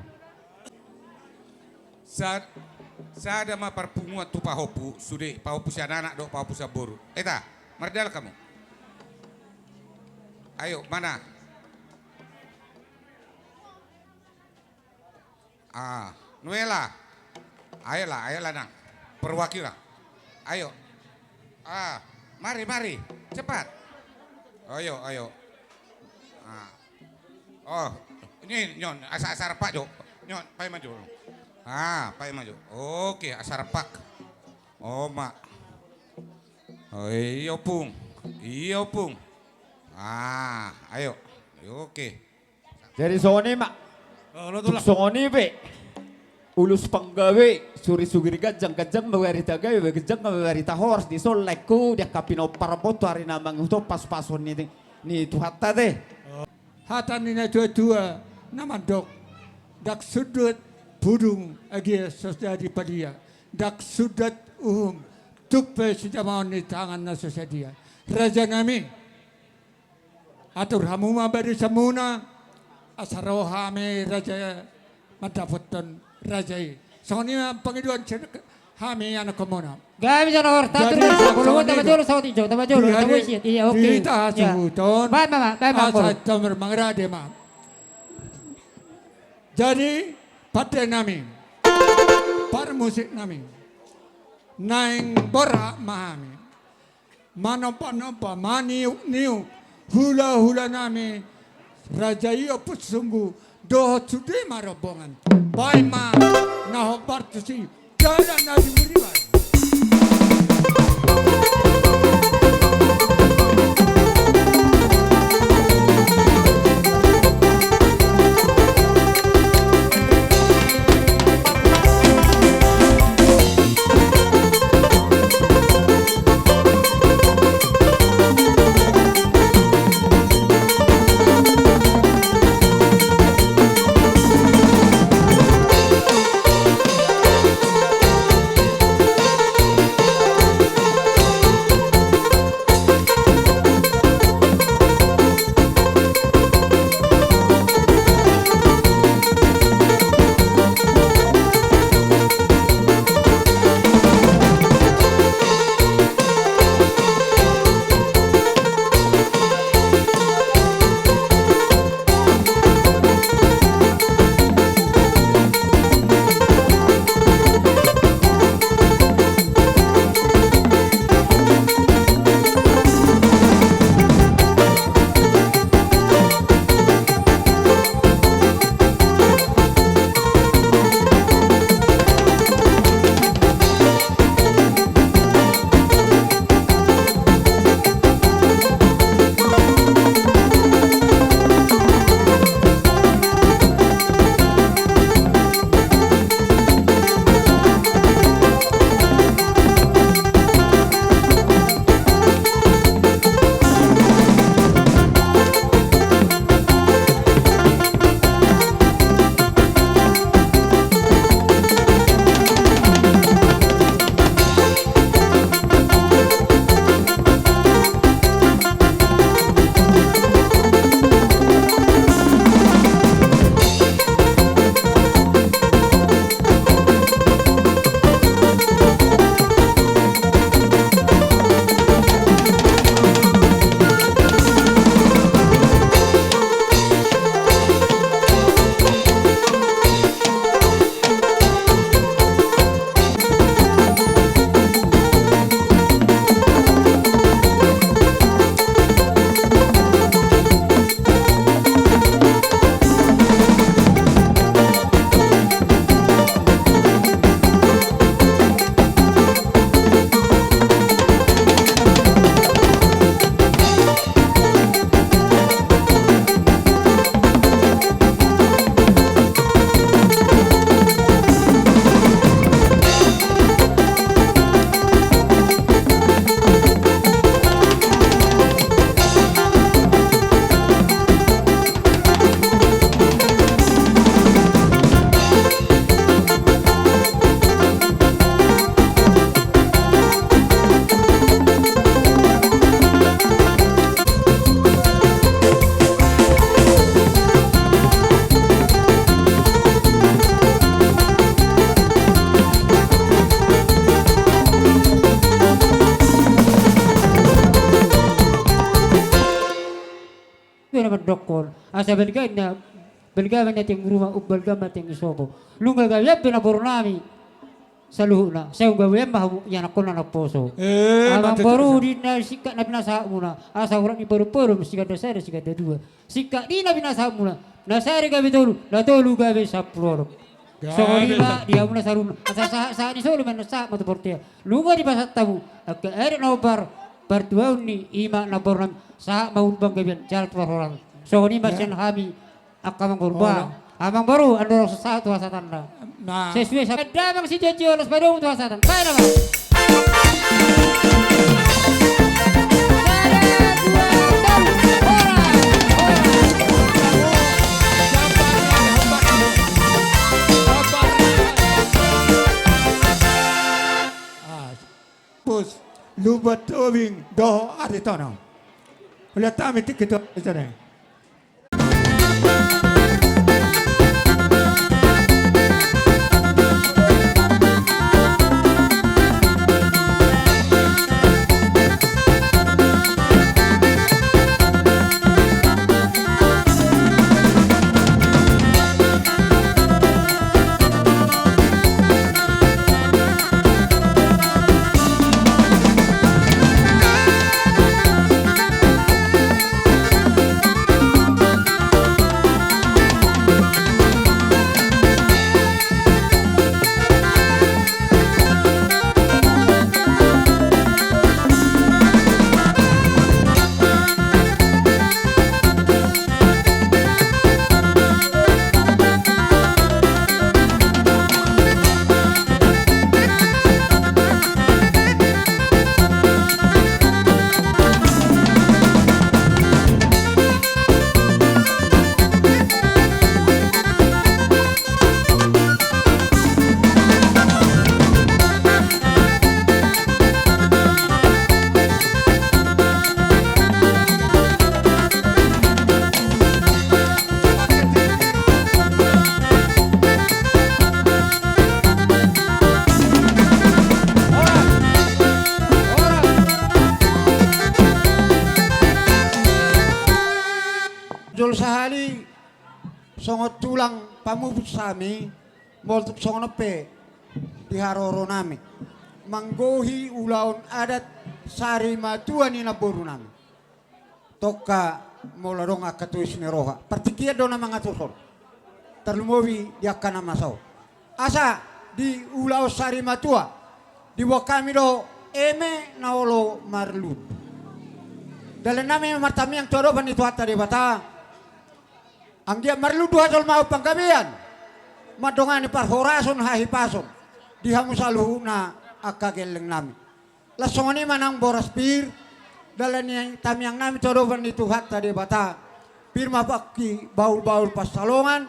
Sa-, sada ma parpunguan tu pahompu, sude pahompu sian anak dohot pahompu sian boru. Eta, mardalan hamu. Ayo, mana? Ah, Nuela. Ayolah, ayolah nang. Perwakilan. Ayo. Ah, mari, mari. Cepat. Ayo, ayo. Ah. Oh, ini, nyon, asa, asa rap jo. Nyon, paima jo. Ah, paima jo. Oke, asa rap. Oh, ma. Oh, iyo, Pung. Iyo, Pung. Ah, ayo. Oke. Jadi songon i ma. Oh, lo tung tulak. Songon i pe. Ulos panggabean, suri sugiri ganjang, ganjang ma barita gabe, ganjang ma barita horas, dison laengku, di angka pinompar on tu ari na mangihuthon pasupasu ni, ni Tuhanta te. Hata ni natuatua na mandok, ndang sundut pudung agia so jadi padia, ndang sundut uhum tung pe sijamaon ni tangan na so sadia. Rajanami, atur hamu ma barisamuna, asa ro hami raja mandapothon raja i. Songon i ma pangidoan sian hami anakhonmuna. Gabe jala horas. Jadi, tamba jolo, tamba jolo, saut ijo, tamba jolo, di hita hasuhuton. Baen ma, baen ma, asa tamba jolo, mangarade ma. Jadi, pandenami, parmusiknami, naeng borhat ma hami manombanomba, maniukniuk hulahulanami, raja i Ompu Sunggu dohot sude ma rombongan. Baen ma na hombar tusi, dalan na di Buriban. dokkon. Asa balga inna, balga ma inna tiang ruma, umbalga ma tiang isopo. Nunga gabean pe namboru nami saluhutna, sai gabean ma hamu ianakkonna naposo. Eh, amangboru, di na singkat na pinasahatmuna, asa urat ni podopodo siganda sada siganda dua. Singkat di na pinasahatmuna, na sada gabe tolu, na tolu gabe sampulu onom. Songon i ma di hamuna saluhutna, asa sahat, sahat ni solu ma na sahat ma tu portibi. Nunga dipasahat hamu angka adat na hombar, partuaon ni ima namboru nami, sahat ma hamu tu panggabean jala tu parhorasan. Songon i ma sian hami angka amangboru. Ba amangboru, andorang so sahat tu hasahatan da. Sesuai sa-, damang sitio-tio, laos padomu tu hasahatan. Baen ma. Sada, dua, tolu. Horas, horas. Bos, Lumban Tobing dohot Aritonang. Lihat kami tikit tu sana. Jolo sahali songon tulang pamupus hami, molo tung songon on pe di haroro nami manggohi ulaon adat sari matua ni namboru nami. Tongka molo adong angka tois ni roha, partingkian do na mangaturhon, tarlumobi di angka na masa on. Asa di ulaon sari matua diboan hami do eme na olo marlundu. Dalan nami martamiang tu adopan ni Tuhanta Debata, anggiat marlundu hajolmaon panggabean, mandongani parhorason hahipason di hamu saluhutna angka gelleng nami. Laos songon i ma nang boras pir, dalan ni tamiang nami tu adopan ni Tuhanta Debata. Pir ma pongki bahulbahul pansalongan,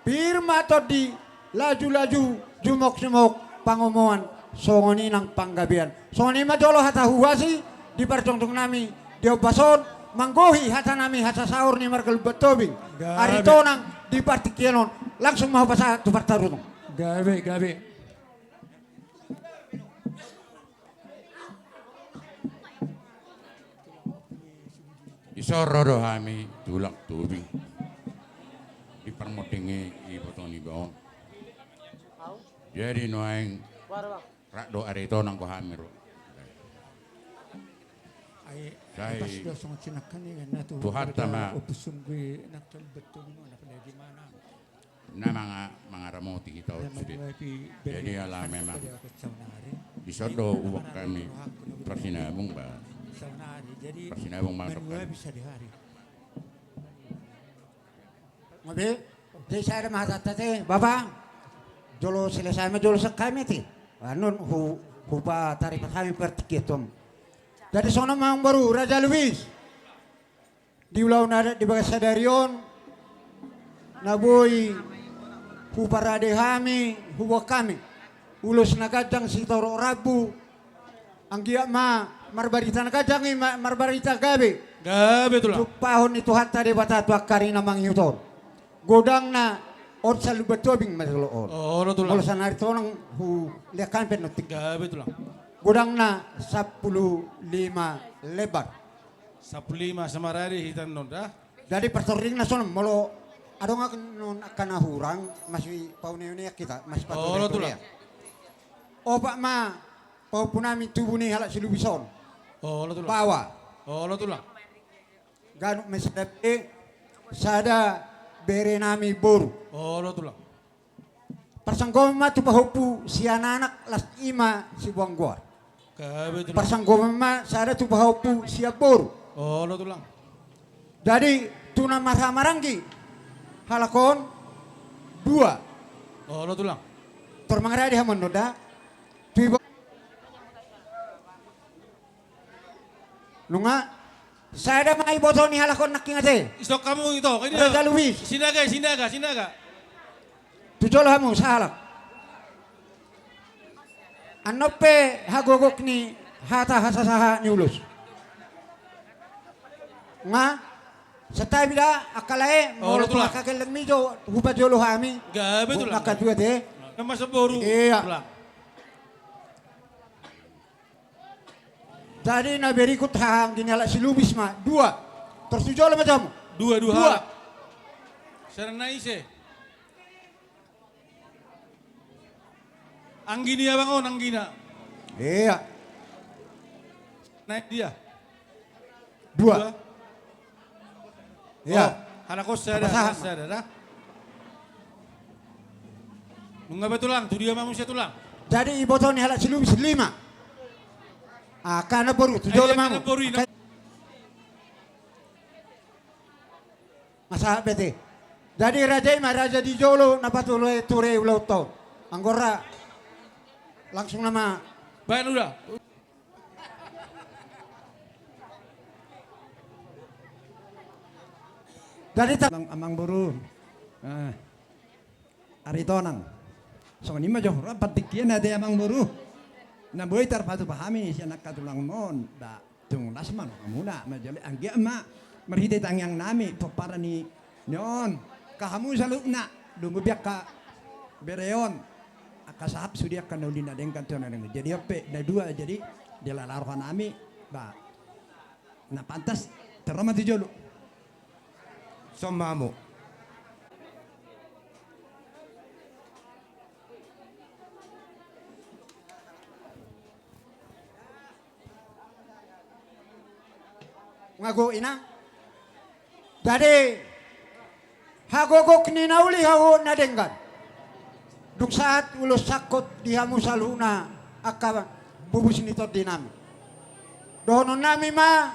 pir ma tondi lajulaju, jumoksumok pangomoan, songon i nang panggabean. Songon i ma jolo hata huhuasi di parjongjong nami di ombas on, manggohi hata nami hasasaor ni marga Lumban Tobing, gabe, Aritonang di partingkian on. Langsung ma hupasahat tu partaruhon. Gabe, gabe. Dison ro do hami tulang Tobing di parmonding i, iboto niba on. Jadi nuaeng rap do Aritonang, hami ro. Sai Tuhanta ma na manga-, mangaramoti hita on sude. Jadi ala memang dison do huboan hami parsinabung ba. Parsinabung ma. Jadi sada ma hatanta te, Bapa. Jolo selesai ma jolo sian hami te. Annon hu-, hupatarima hami partingkian on. Jadi songon on ma amangboru Raja Lubis. Di ulaon adat di bagasan sadari on, na boi huparade hami, huboan hami ulos na ganjang sitorop rambu, anggiat ma marbarita na ganjang i, ma-, marbarita gabe. Gabe, Tulang. Jumpahon ni Tuhanta Debata tu angka ari na mangihut on. Godangna on sian Lumban Tobing ma jolo on. Olo, Tulang. Molo sian Aritonang hulean hami pe annon tingki. Gabe, Tulang. Godangna sampulu lima lembar. Sampulu lima samarade hita annon da. Jadi partorringna songon molo adong angka na hurang, masipauneunean hita, masipatortor. Opat ma pahompu nami tubu ni halak Silubis on. Baoa. Ganup ma sada bere, sada bere nami boru. Parsanggoman ma tu pahompu sian anak, las i ma sibuang goar. Parsanggoman ma sada tu pahompu sian boru. Jadi tu na marhahamaranggi halak on dua. Tor mangaradi hamu annon da. Tu ibo- Nunga sada ma iboto ni halak on nangkin ate. Isok hamu ito, ini Raja Lubis. Sinaga, Sinaga, Sinaga. Tu jolo hamu sahalak. Annon pe hagogok ni hata hasasaha ni ulos. Nga santabi da angka lae, molo tu angka gellengmi jo hupajolo hami. Gabe tulang. Angka dua te. Ia. Jadi na berikut haha anggi ni halak Silubis ma dua. Tor tu jolo ma jo hamu. Dua, dua. Sada na ise? Anggi ni abang on, anggina. Ia. Na dia. Dua. Ia. Halak on sada, sada da. Nunga be tulang, tu dia ma muse tulang. Jadi iboto ni halak Silubis lima. Angka na boru tu jolo ma hamu. Masa bete. Jadi raja i ma raja di jolo na patoloe ture ulaonta. Anggo ra langsung nama. Baen uda. Jadi ta- amang, amang boru. Aritonang. Songon i ma jo ra patikkian ate amang boru. Na boi tarpatupa hami sian angka tulang on da. Tung las ma nang hamuna, marjale anggiat ma marhite tangiang nami pomparan ni on. Ka hamu saluhutna, lumobi angka bere on, angka sahap sude angka na uli na denggan tu na denggan. Jadi on pe na dua, jadi di lala roha nami ba na pantas tor ma tu jolo. Son ma hamu. Nga gok inang. Jadi hagogok ni na uli, hagogok na denggan. Dung sahat ulos sangkot di hamu saluhutna angka bubus ni tondi nami. Dohonon nami ma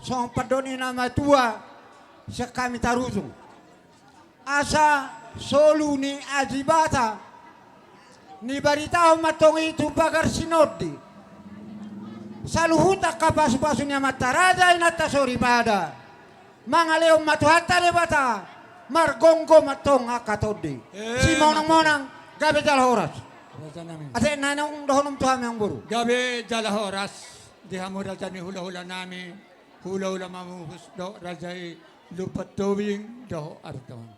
songon pandok ni na matua sian hami Tarutung. Asa solu ni aji bata nibaritahon ma antong i tu pagar sinondi. Saluhut angka pasupasu ni amanta raja inanta soripada mangalehon ma Tuhanta Debata margomgom antong angka tondi. Simonangmonang, gabe jala horas. Ate na naeng dohonon tu hami amang boru. Gabe jala horas di hamu raja ni hulahula nami, hulahula Mamuhus dohot raja i Lumban Tobing dohot Aritonang.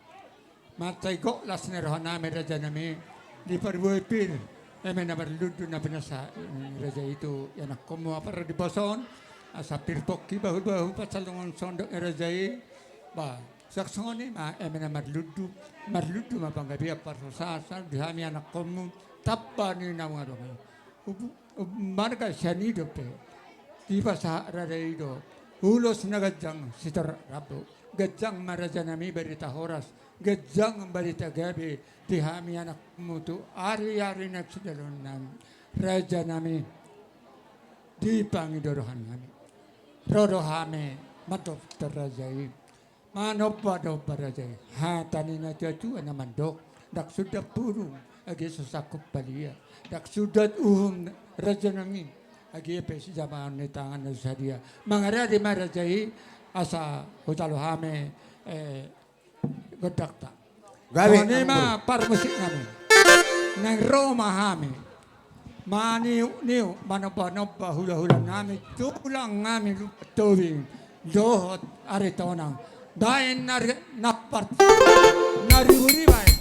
Mansai gok las ni roha nami raja nami, di parbue pir eme na marlundu na pinasahat ni raja i tu ianakkonmu apara di pos on, asa pir pongki bahulbahul pansalongan sondok ni raja i. Ba, songon i ma eme na marlundu, marlundu ma panggabean parhorasan di hami anakkonmu, tamba ni naung adong i. Marga sian i dope dipasahat raja i do ulos na ganjang sitorop rambu, ganjang ma raja nami barita horas, ganjang barita gabe di hami anakmu tu ariari na sidalan nami. Raja nami, dipangido roha nami, ro do hami mandok tu raja i. Manomba do raja i, hata ni na tuatua na mandok, ndang sundat pudun age so sangkup palia, ndang sundat uhum raja nami, age pe sijamaon ni tangan na sadia. Mangarade ma raja i asa hujalo hami gondangta. Gabe. Songon i ma parmusik nami. Naeng ro ma hami maniukniuk manombanomba hulahula nami, tulang nami Lumban Tobing dohot Aritonang. Baen na ri-, na par-, na riburibu baen.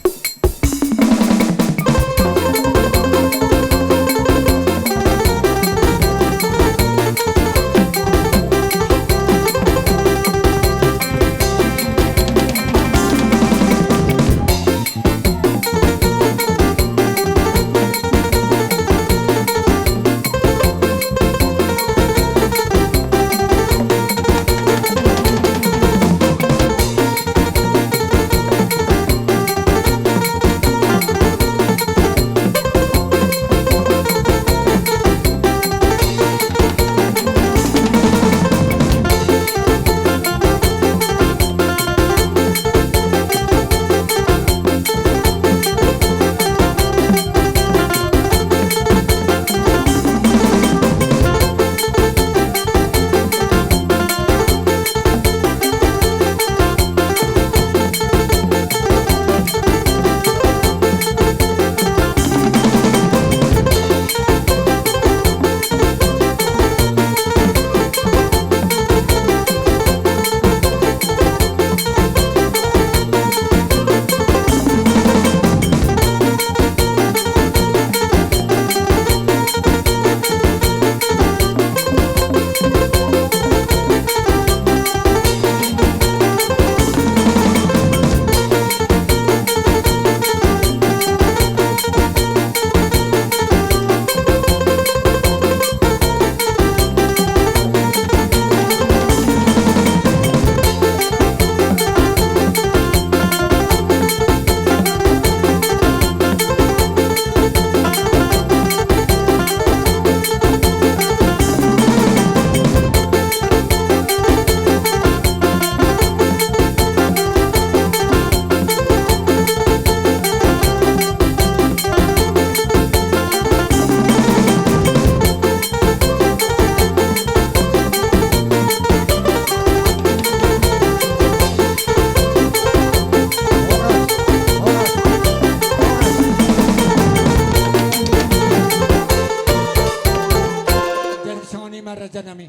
Raja nami.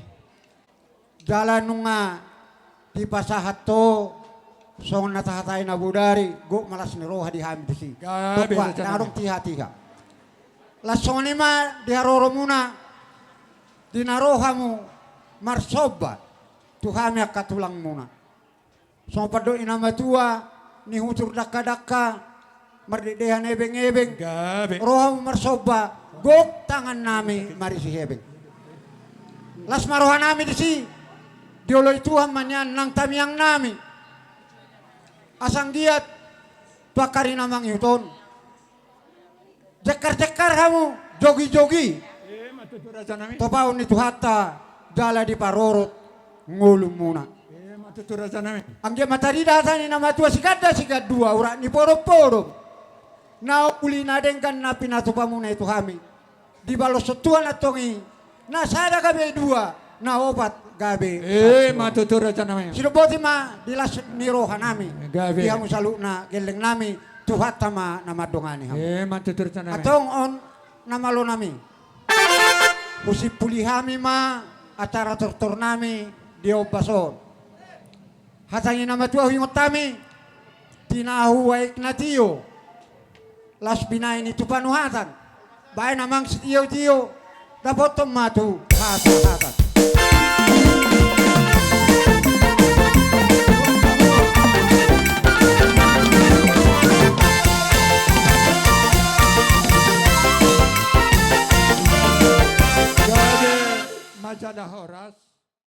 Jala nunga dipasahat ho songon na tahatai na bodari, gok ma las ni roha di hami disi. Gabe, Tongka, raja nami. Ndang adong tiha-tiha. Las songon i ma di haroromuna, di na ro hamu marsomba tu hami angka tulangmuna. Songon pandok ni na matua, nihutur dangka-dangka, mardekdehan ebeng-ebeng. Gabe. Ro hamu marsomba, gok tangan nami marisi ebeng. Las ma roha nami disi, dioloi Tuhan ma nian nang tangiang nami. Asa anggiat pangkari na mangihut on, jengkar-jengkar hamu, jogi-jogi. Emma tutu, raja nami. Topaon ni Tuhanta jala diparorot ngolumuna. Emma tutu, raja nami. Anggiat ma tarida hata ni na matua, siganda sigandua, urat ni podom-podom, na uli na denggan na pinatupamuna i tu hami. Dibaloshon Tuhan antong i, na sada gabe dua, na opat gabe sampulu. Emma tutu, raja nami. Sidok boti ma di las ni roha nami. Gabe. Di hamu saluhutna gelleng nami, Tuhanta ma na mandongani hamu. Emma tutu, raja nami. Antong on na malo nami, husimpuli hami ma acara tortor nami di ombas on. Hata ni na matua huingot hami, tinahu aek na tio, las binahen i tu panuhatan, bahen amang sitio-tio, dapothon ma tu hasahatan. Gabe ma jala horas.